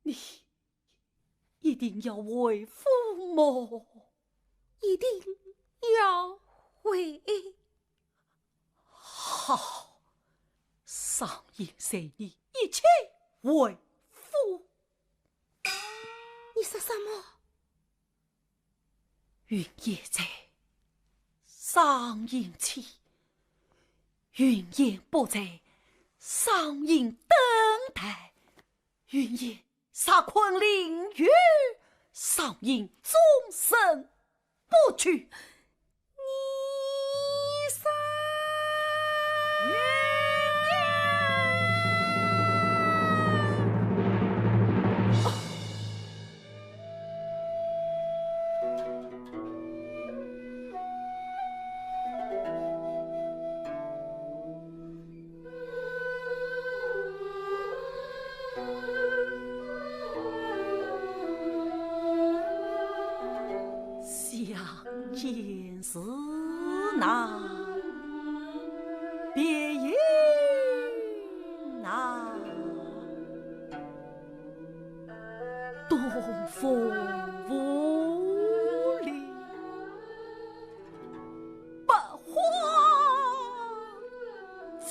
你 一定要回府么？一定要回。好，少英随你一起回府。你说什么？云烟在，少英在，云烟不在，少英等待。 云烟杀困灵月，少英终身不娶。你杀云烟。啊！ 相见时难别亦难，东风无力 百花残。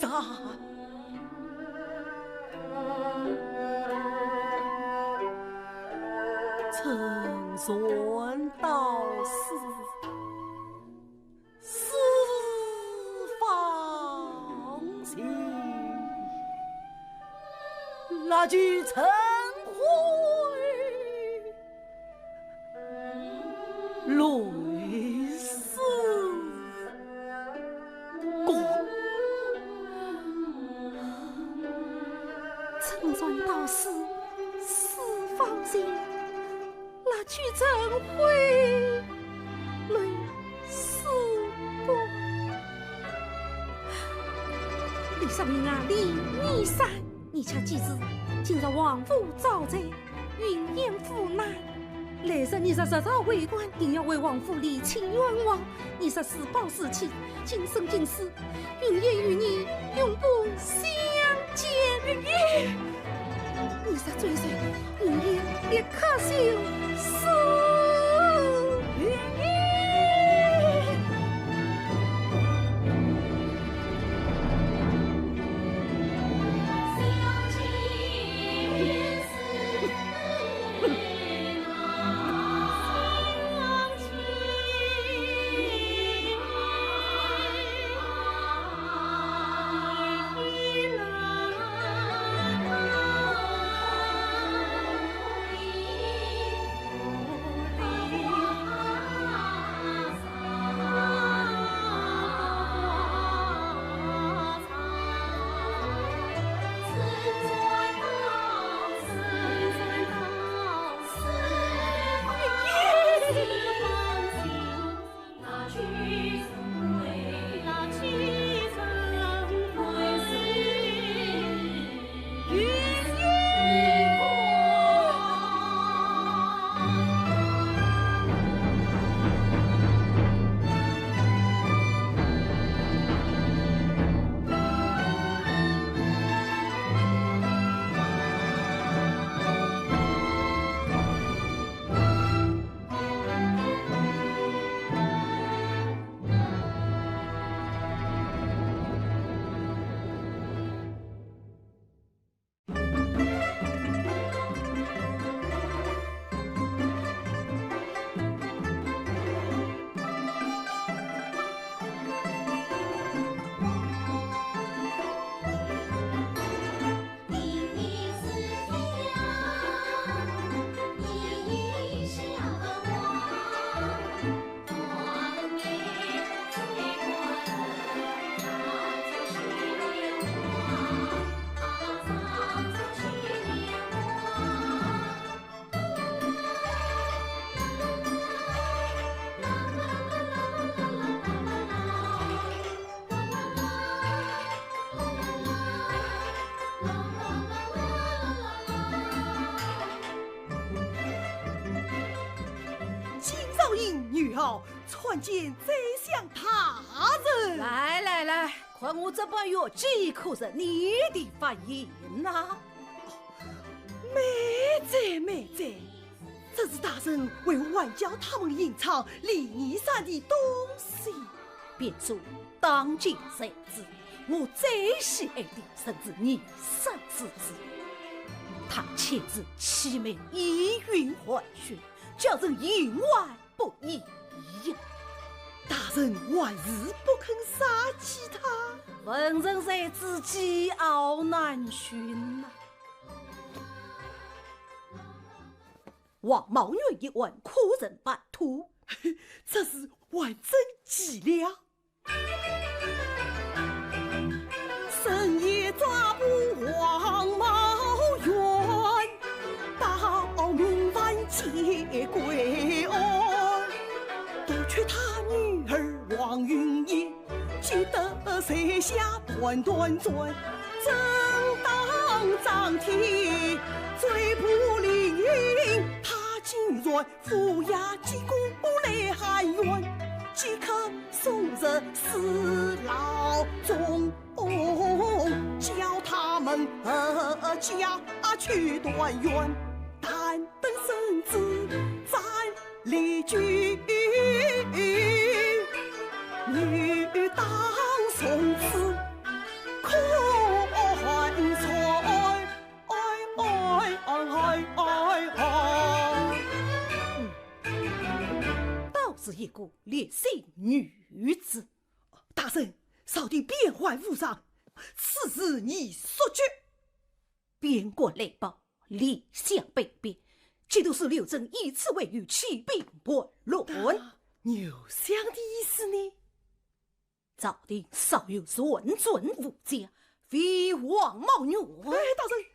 乘船到此四方寻，蜡炬成泪似光。春船到此始发愁， 蜡炬成灰泪似薄。李世民啊，李二三，你且记住，今日王府遭贼，云烟府难。来日你若实招为官，定要为王府理清冤枉。你若自暴自弃，今生今世， 云烟与你永不相见。云烟，你若追随，云烟立刻就死。云烟。金少爷，你好，参见宰相大人。来来来，看我这把乐器可是你的发音呐。慢哉，慢哉，这是大人为玩家他们吟唱李二三的东西。便说当今才子，我最喜爱的正是二三之子。他且是凄美，意韵含蓄，叫人言外 不一样。大人还是不肯杀死他？文人才子，技高难寻呐。王茂元一案可曾办妥？这事还真急了。 深夜抓捕王茂元，到明晚结归案。夺去他女儿王云烟，急得跪下断断转。正当张天追捕李云，他竟然 府衙见过来喊冤，即刻送入死牢中，叫他们阖家去团圆，但等圣旨斩李军，女当从此可安全。 哎，哎，哎，哎，哎。嗯，倒是一个烈性女子。大人，朝廷边患无常，此事宜速决。边关来报，怜香惜别，岂都是刘正以此为由起兵叛乱？那刘香的意思呢？朝廷早有传旨无家，废王茂元。哎，大人，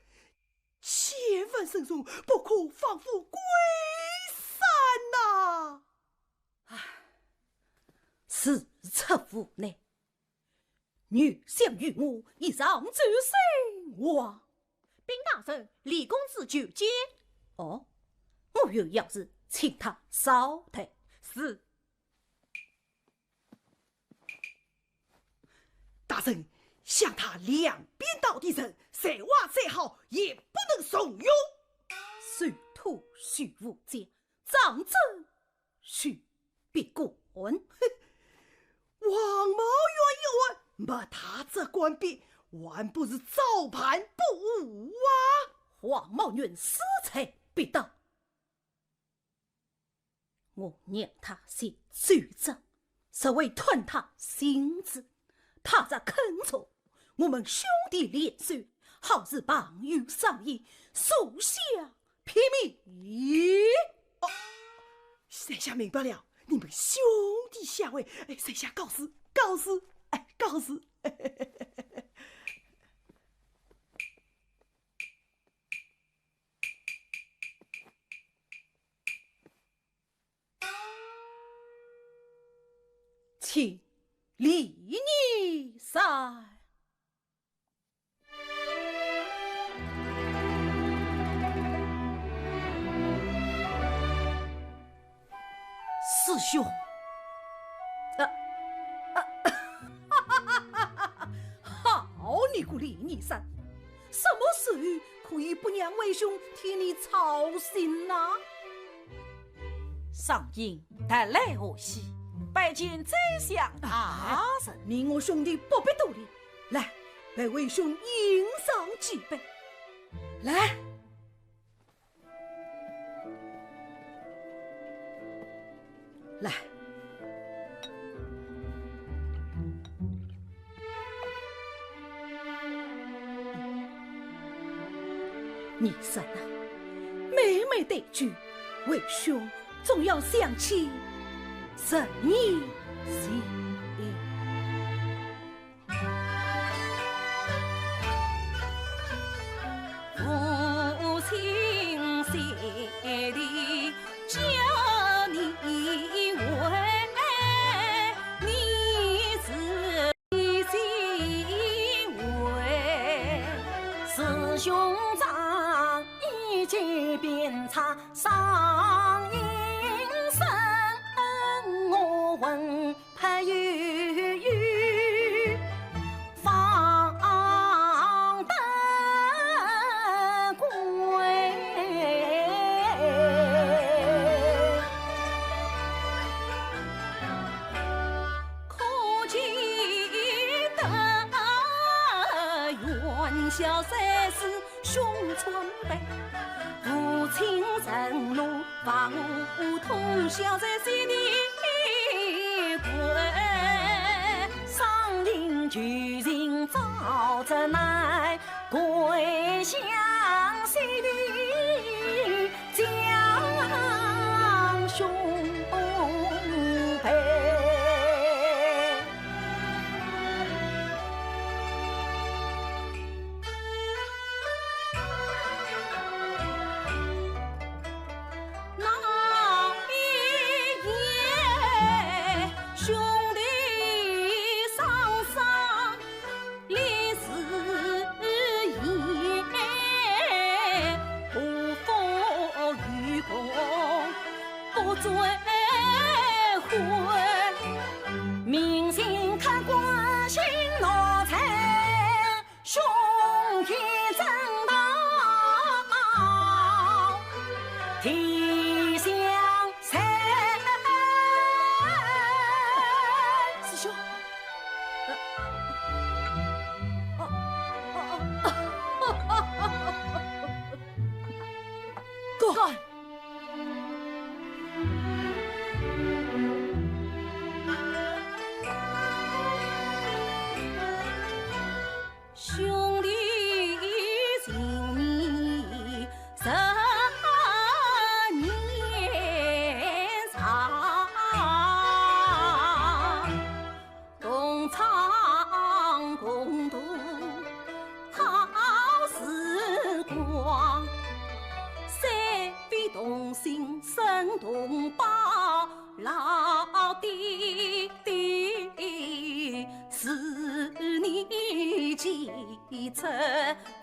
千万慎重，不可放虎归山呐！唉，事出无奈，刘香与我已上奏先王。禀大人，李公子求见。哦，我有要事，请他稍待。是。大人，想他两边倒的人，才华再好，也不能重用。受托许无家， 长子许必官。哼，王茂元一案，没他这官比，还不是照办不误啊？王茂元势在必得，我让他先奏章，实为探他心志。他若肯从，我们兄弟联手，好似朋友商议，手下 平民。哦，在下明白了，你们兄弟相会，哎，在下告辞，告辞，哎，告辞。请李义山。 师兄。啊，啊，好你个李义山，什么时候可以不让为兄替你操心呐？ 赏银特来贺喜，拜见宰相大人。你我兄弟不必多礼，来，陪为兄饮上几杯。来，来。 义山啊，每每对酒，为兄总要想起十年前。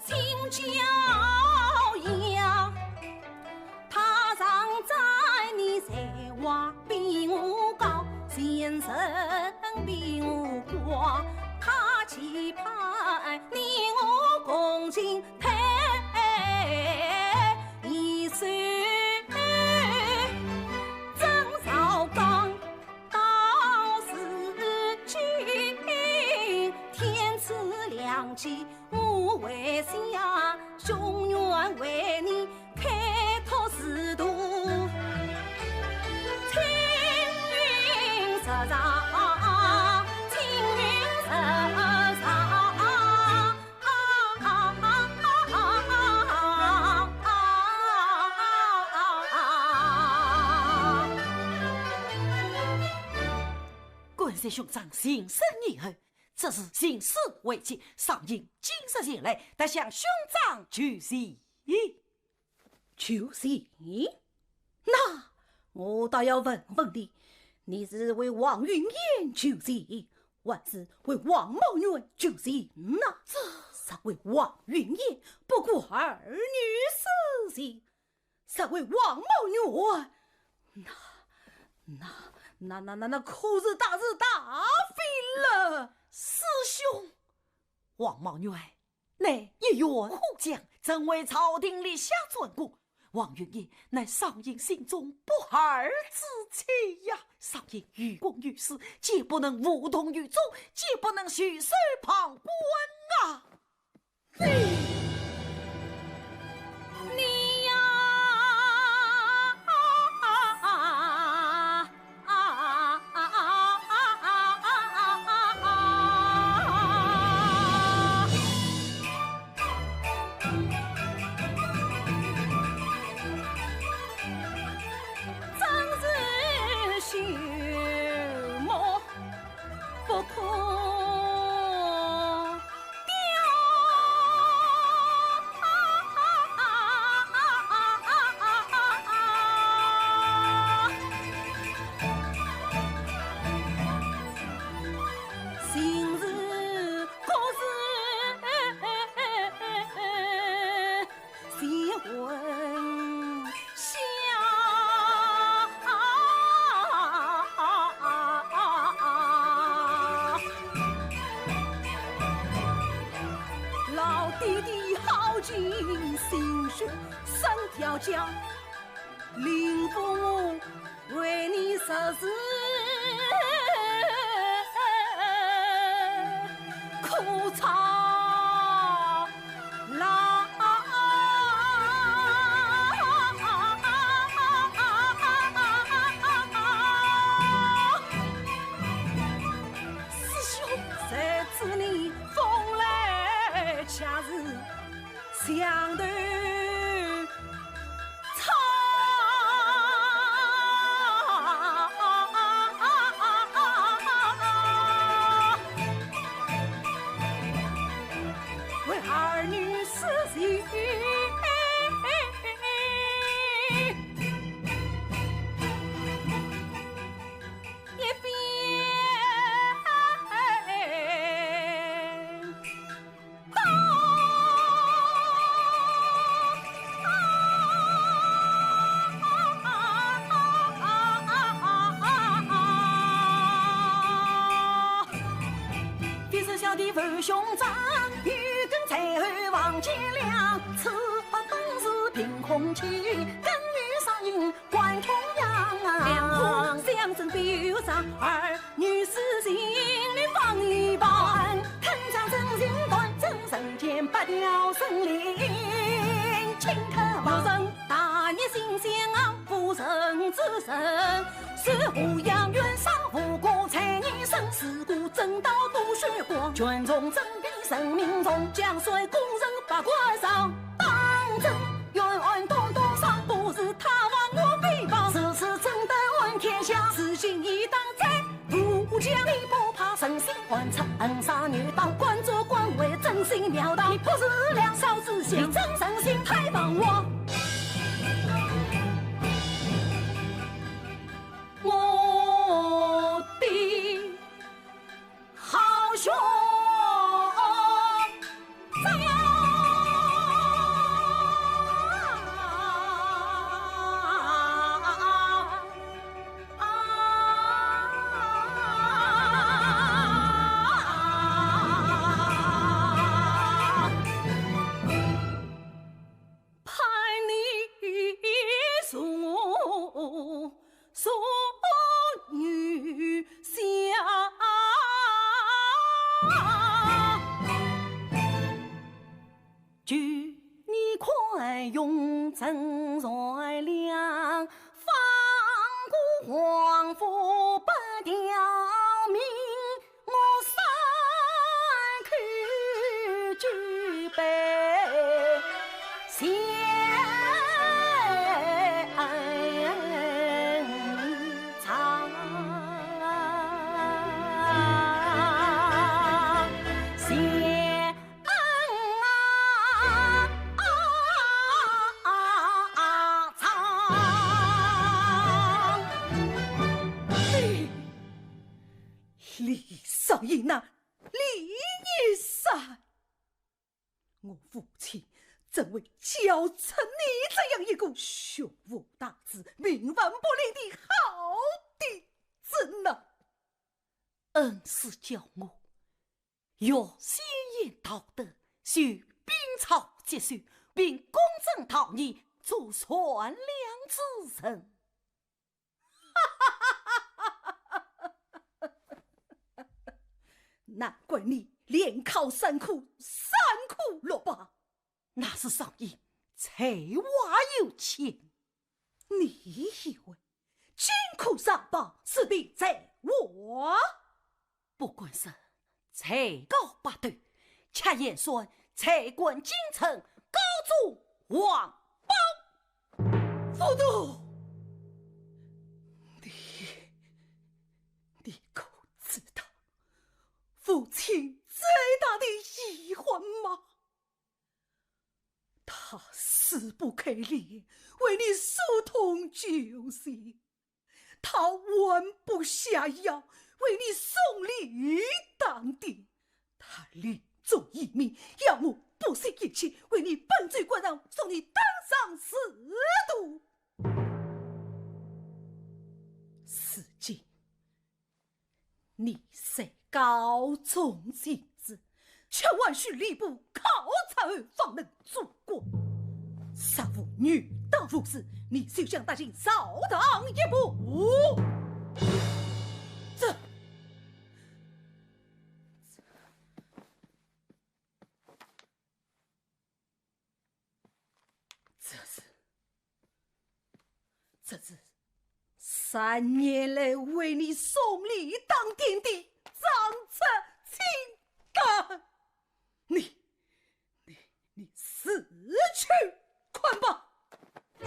请教呀，他常赞你才华比我高，前程比我广，他期盼你我共进退一生。曾兆刚到如今，天赐良机， 我为想，永远为你开拓仕途。青云直上，青云直上。感谢兄长情深意厚， 这是情书未寄，少英今日前来，特向兄长求情。求情？那我倒要问问你，你是为王云烟求情，还是为王茂元求情呢？这，若为王云烟，不顾儿女私情， 实为王茂元，那，那，那，那，那可是大是大非了。师兄，王茂元乃一员武将，曾为朝廷立下战功。王云烟乃少英心中不二之妻呀，少英于公于私，决不能无动于衷，决不能袖手旁观啊。 你呀，真是朽木 不可雕。心事可是 谁闻晓？老爹爹好尽心血，身条家，令父母 为你实是苦操劳。师兄，谁知你风来恰似 墙头草。为儿女私情一边 两空相争，比如上儿女私情，你放一旁。吞将真心断，真人间八条生灵，请看旁。有人大义心先啊，不仁之人，是无养远上无辜才你生，是故正道不虚光，权重正比生命重，将帅功臣八卦上。 当真冤案多多上，不是他亡我必亡。此次正道安天下，此心已当在。渡江你不怕，诚心换策，恩杀女盗，官做官为，真心妙道。你不是梁少之相，你真诚心太帮我。我的 好兄长。求你宽容陈善良，放过王府不条命，我三叩九拜谢恩长。谢 恩啊，啊，啊，啊，长。李，李少爷呐，李义山，我父亲怎会教出你这样一个胸无大志、冥顽不灵的好嫡子呢？恩师教我， 要先贤道德，修兵草节义，并公正道义，做善良之人。难怪你连考三科，三科落榜。那是少爷才华有限。你以为金科上榜是凭才华？ 不管是才高八斗，却也算才冠京城，高中皇榜。父亲，你，你可知道父亲最大的遗憾吗？ 他死不开脸，为你疏通旧情。他弯不下腰，为你送礼当爹。他临终遗命，要我不惜一切，为你奔走官场，送你登上仕途。如今 你虽高中进士，却还需吏部考察后方能做官。若父女到无时，你休想踏进朝堂一步。这，这， 这是，这是三年来为你送礼当爹的长侄亲家。你，你，你自去看吧。 你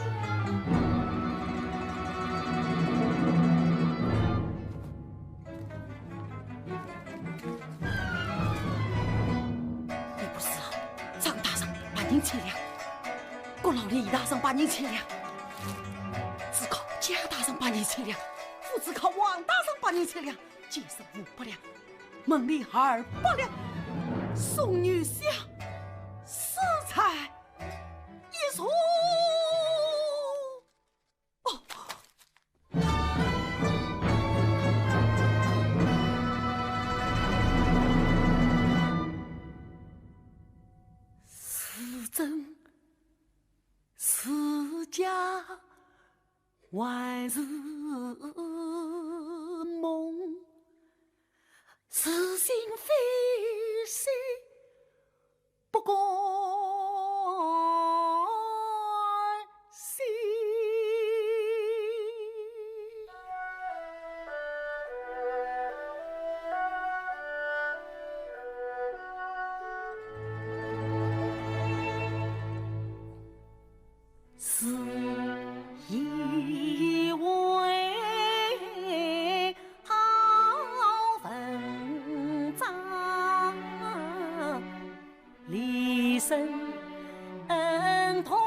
不是啊，张大人把人钱粮，郭老李大人把人钱粮，只靠贾大人把人钱粮，父子靠王大人把人钱粮，见势无不良，门里二百两，送女婿啊，死在一处。 是真是假，还是梦，似信非信， 不敢信。是以为好文章， 李生恩痛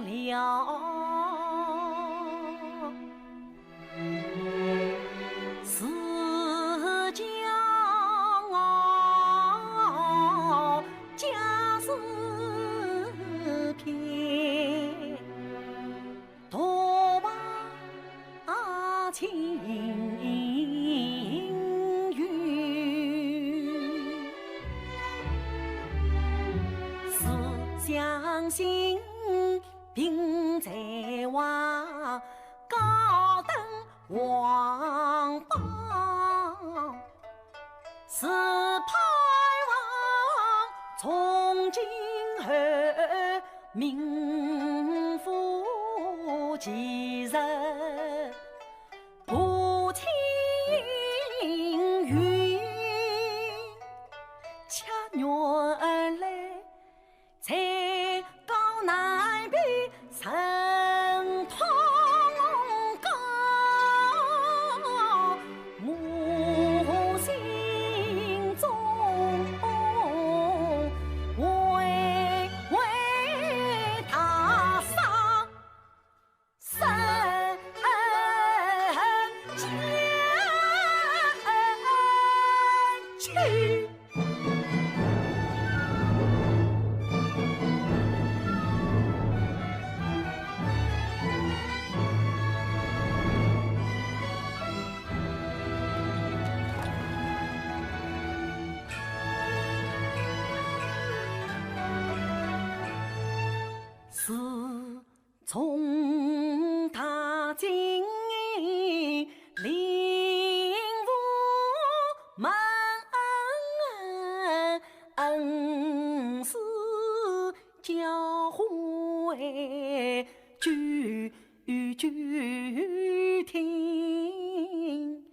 了，自家家事偏。 多把情由，是相信凭才华，高登皇榜。 是盼望从今后名副其实，不轻于，且原来 才高难比神通高，我心中微微大伤。 三更去。是 从大金陵午门，恩师交会句句听。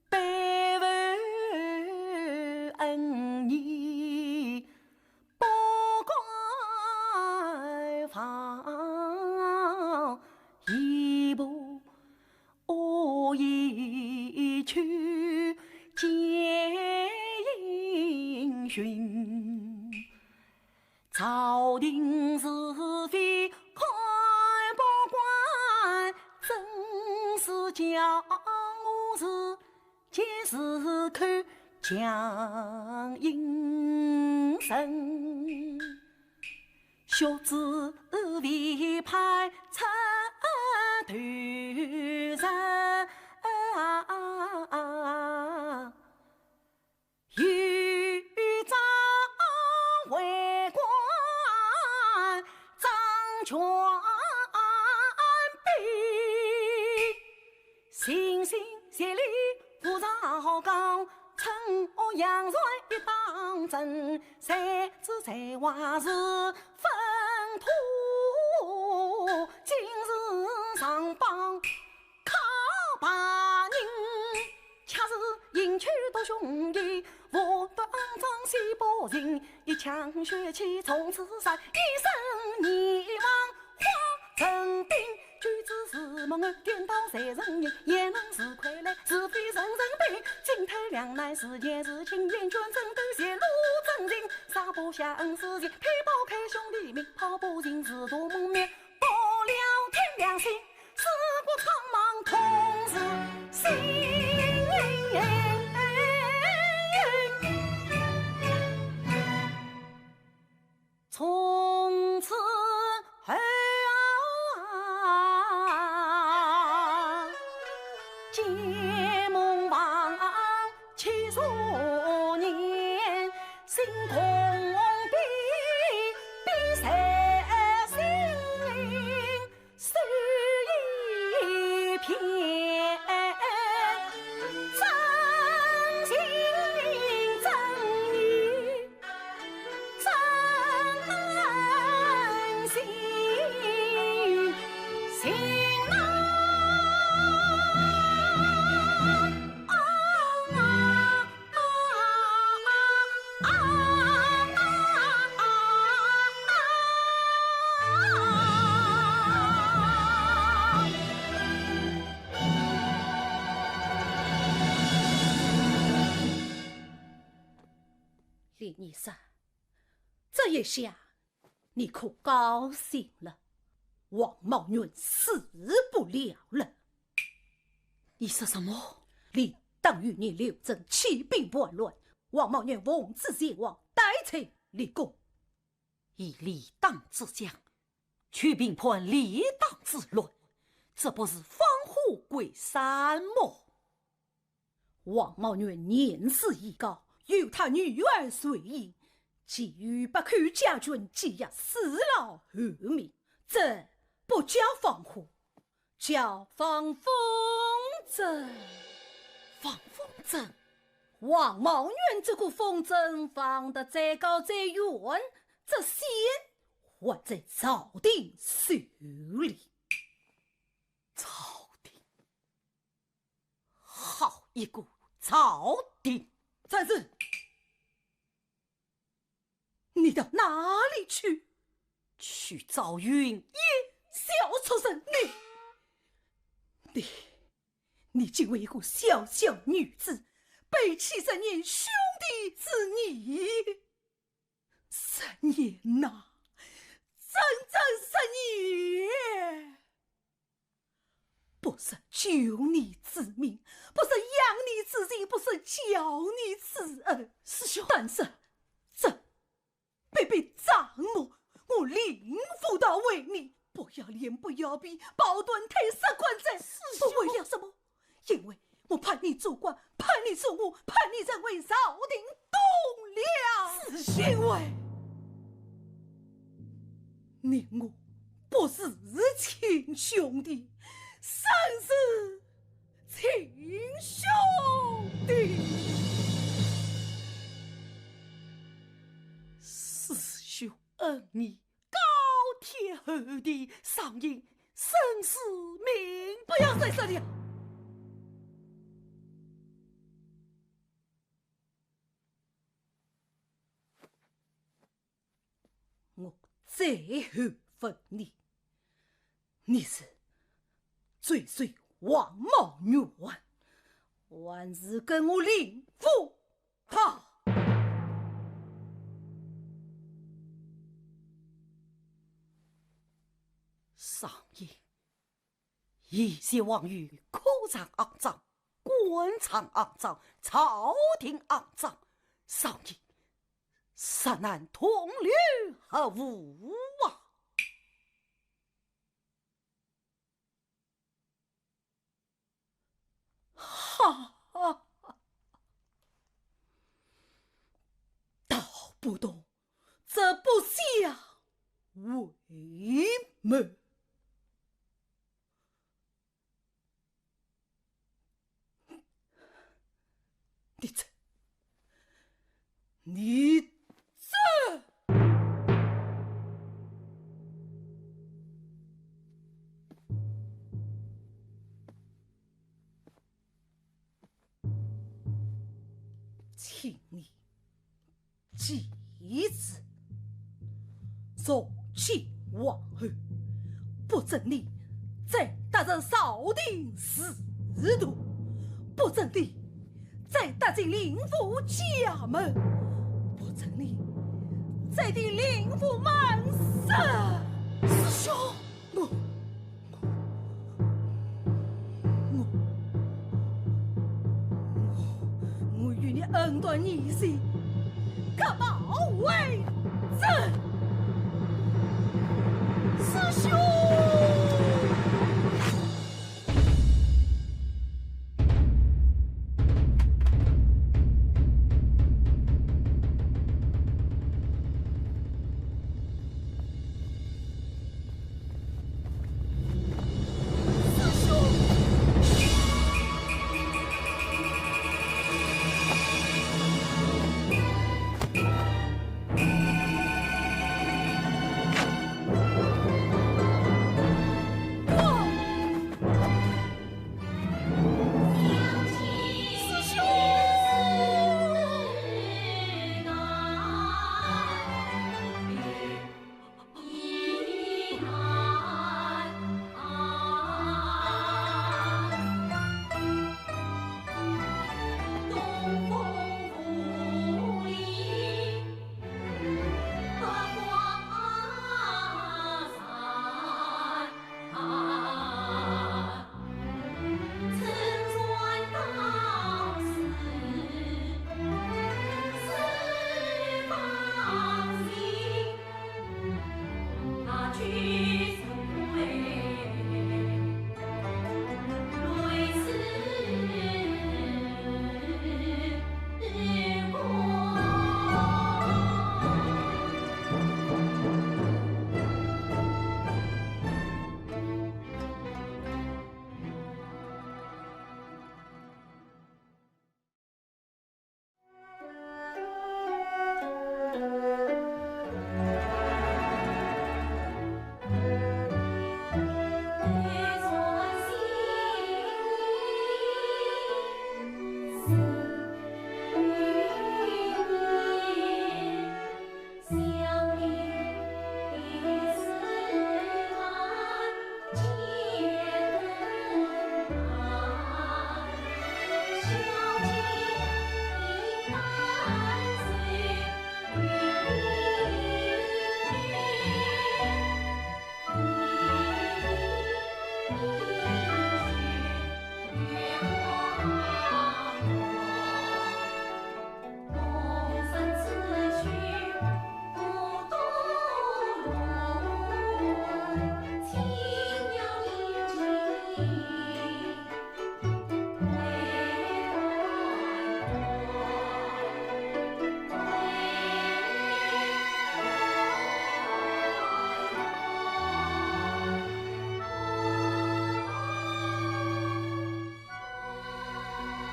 背负恩义不敢忘，一步一去见英雄。朝廷是非看不惯，真是叫我是 见是口强硬神，学子未派出头人，有张为官张全斌。 心心协力无常好讲，趁我杨传一当真，谁知才华是粪土，今日上榜靠别人，却是迎娶独雄弟，无端张西北人，一腔血气从此散，一生难忘花城兵。 举子是梦儿，颠倒谁人影，也能是傀儡，是非人人平。进退两难，是奸是情，眼圈争斗，泄露真情。杀不下恩师情，劈不开兄弟命，炮不进自度梦灭，不了天良心，事不苍茫同是心。从此后啊，结梦忘记数年，心空闭闭在心。 是一片真情真意真心心啊。 李医生，这一下 你可高兴了？王茂元死不了了。你说什么？李当与你刘正起兵叛乱，王茂元奉旨前往，带罪立功。以李当之将，去平叛李当之乱，这不是放虎归山么？ 王茂元年事已高，有他女儿随膺，岂与不口家眷积压死牢后名，这不叫放虎，叫放风筝。放风筝？王茂元这个风筝放得再高再远，这线还在朝廷手里。朝廷，好一个朝廷！站住！你到哪里去？去找云烟。小畜生，你，你，你竟为一个小小女子，背弃十年兄弟之义。十年呐，整整十年！不是救你之命，不是养你之情，不是教你之恩。师兄，但是这 卑鄙账目，我令夫道为你，不要脸不要皮，抱断腿杀官哉。师兄，我为了什么？因为我盼你做官，盼你做我，盼你成为朝廷栋梁。师兄，因为你我不是亲兄弟，生死 亲兄弟。师兄恩义高天厚地，上应生死命。不要再说了。我最后问你，你是追随王茂元，还是跟我令夫道？上应，现在王元科场肮脏，官场肮脏，朝廷肮脏，上应，实难同流合污啊！ 哈哈哈！道不同，则不相为谋。你这，你这！ 请你记住，从今往后，不准你再踏入朝廷仕途，不准你再踏进令夫家门，不准你再听令夫门生。师兄，我 我，我，我与你恩断义绝，割袍为证。师兄！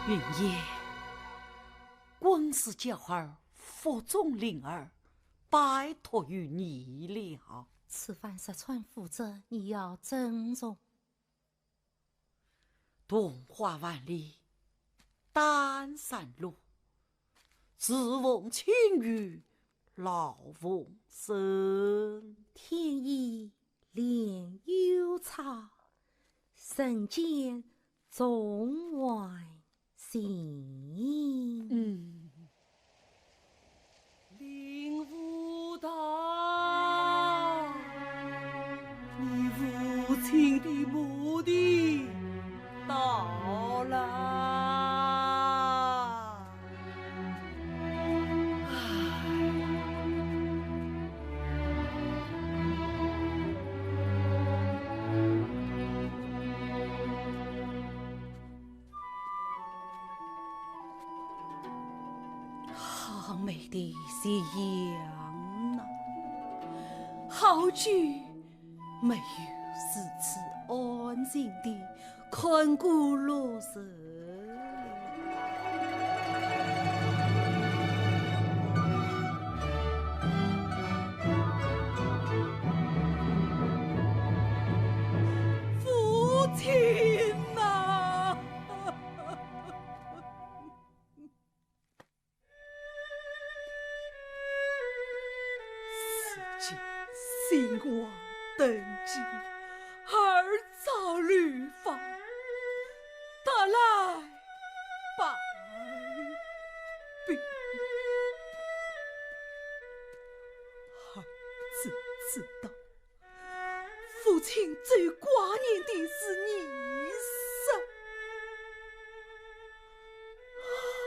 云烟，光是叫儿服众灵儿，拜托于你了。此番石川府尹，你要珍重。 桐花万里单山路，自逢清雨老逢生。天意怜幽草，人间总还 行。嗯。林武道，你父亲的墓地到了。唉。 好美的夕阳啊，好久没有如此安静地看过落日了。 父亲呐！如今兴旺登基，儿遭流放， 得来百病。儿只知道，父亲最挂念的是你呀。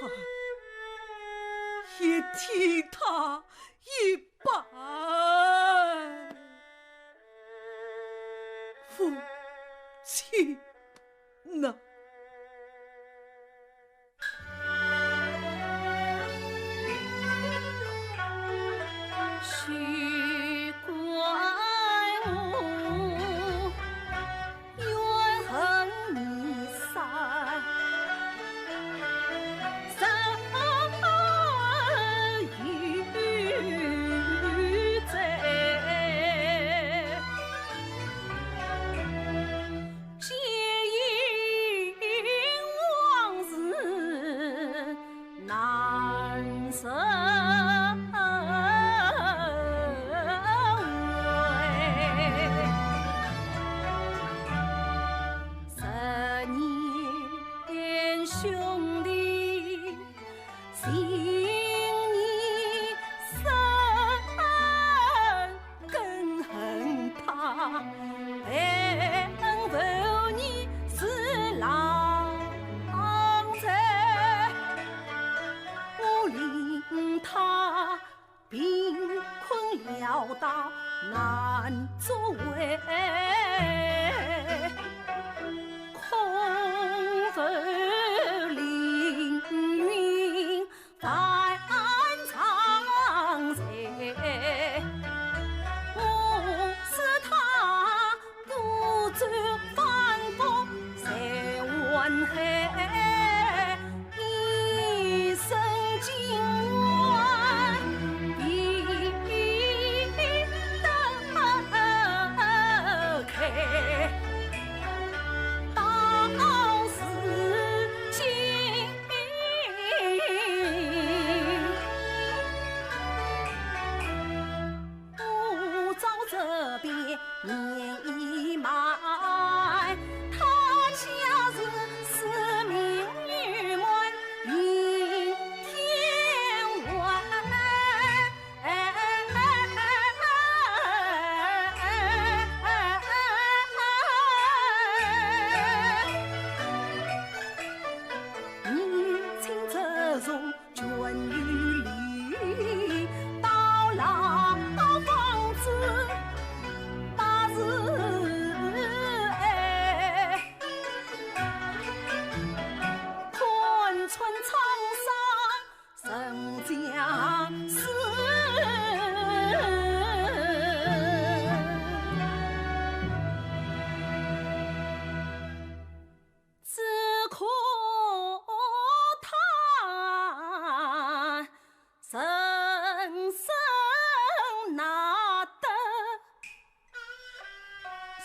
儿也替他一拜。父亲 呐。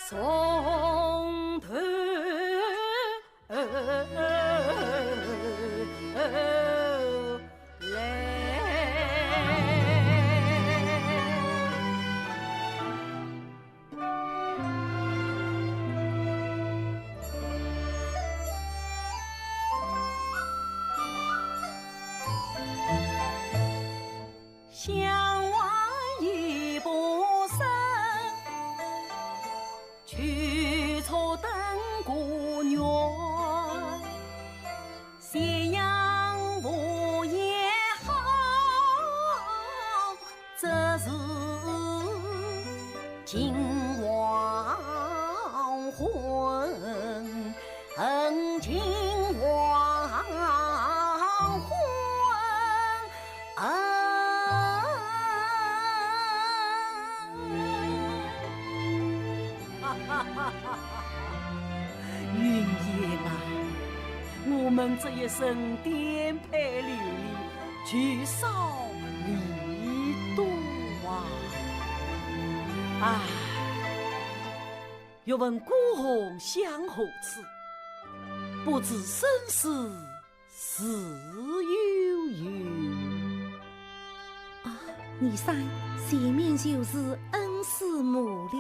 从头来。云烟啊，我们这一生颠沛流离，聚少离多啊。唉，欲问故乡向何处，不知生死 自有由。啊，你看，前面就是恩师墓了。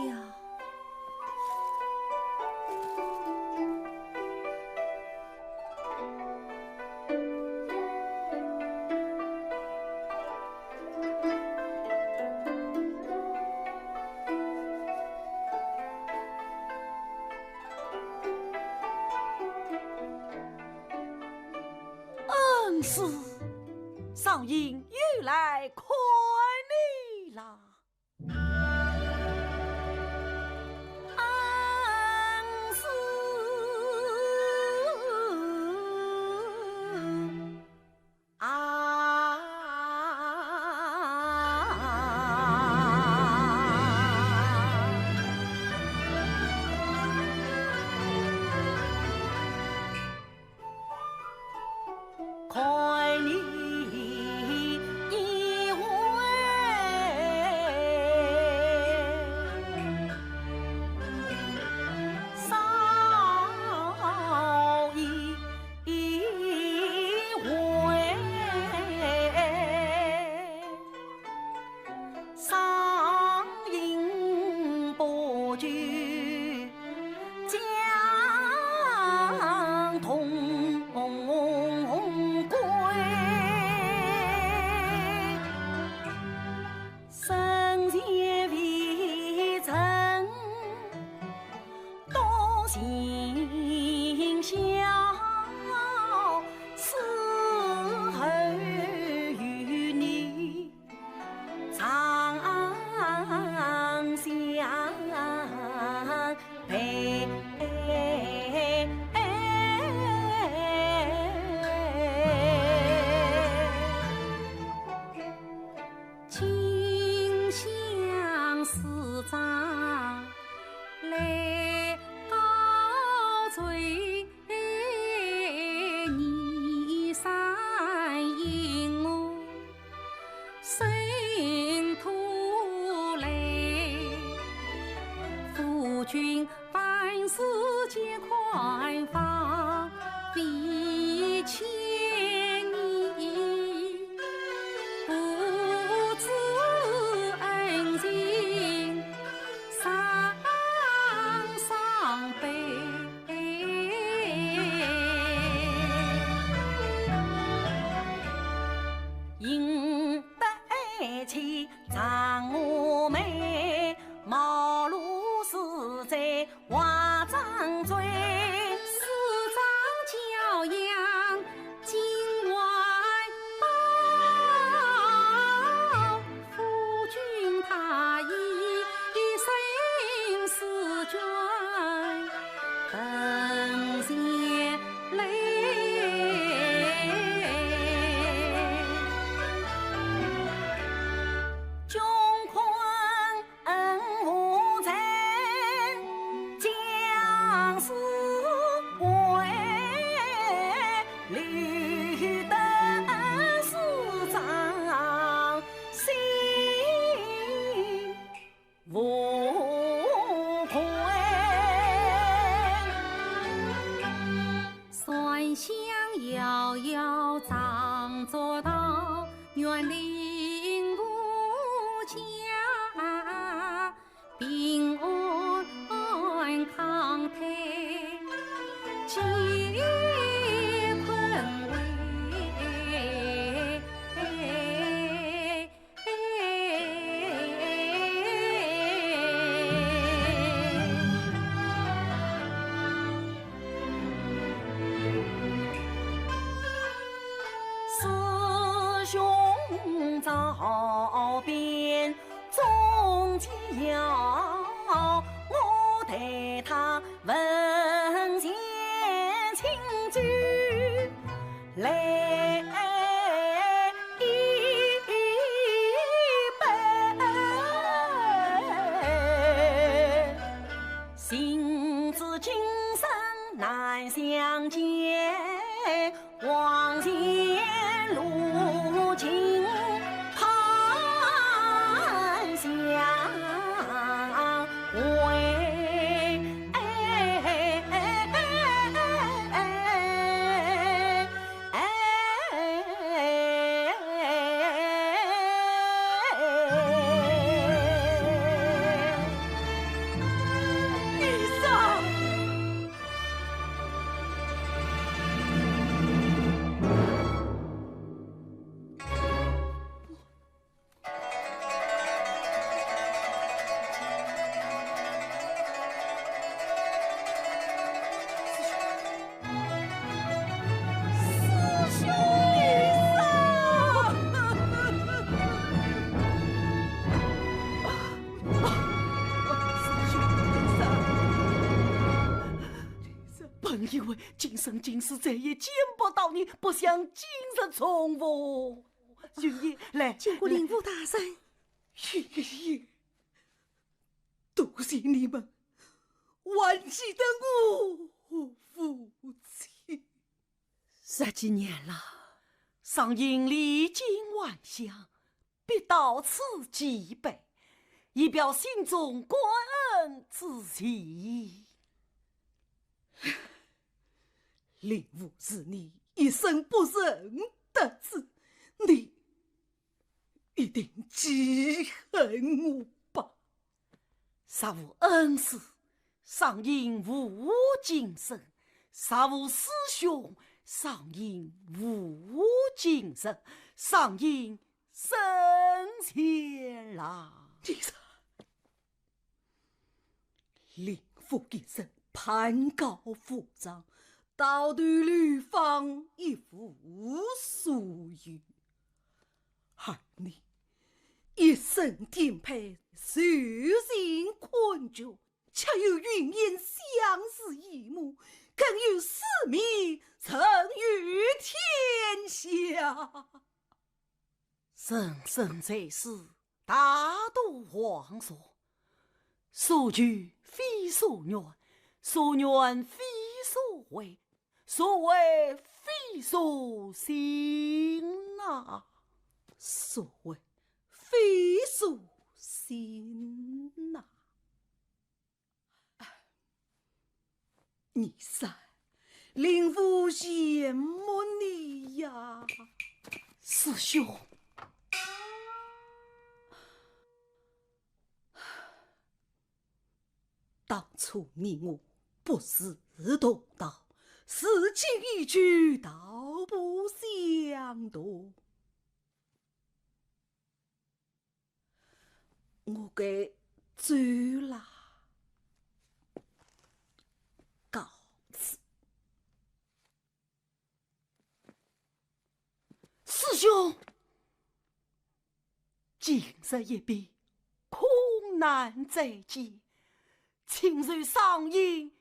恩师，少英又来看你啦。恩师。 啊。师兄招边中间要，我待他问前请罪来一杯。行至今生难相见， 望前路径盼相会。本以为今生今世再也见不到你，不想今日重逢。云烟，来，见过令父大人。云烟，多谢你们还记得我父亲。十几年了，常因礼敬还乡，必到此祭拜，以表心中感恩之情。令父是你一生不认得字，你一定记恨我吧？若无恩师，常因无今生；若无师兄，常因无今日，常因生前啦。你说，令父一生攀高附长，到头流芳一无所有。而你一生颠沛，受尽困窘，却与云烟相依依偎，更有使命，任于天下。人生在世，大度往所，所求非所愿，所愿非所为，所为非所信呐。所为非所信呐。 你说，令父羡慕你呀。师兄，当初你我不是同道，如今一去道不相同。 我该走啦，告辞。师兄，今日一别，空难再见，请受赏银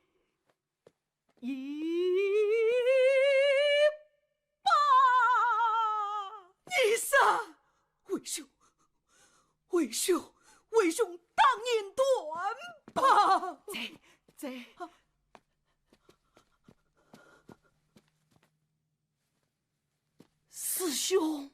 一把。你说，为兄，为兄，为兄当年短吧。这，这，师兄。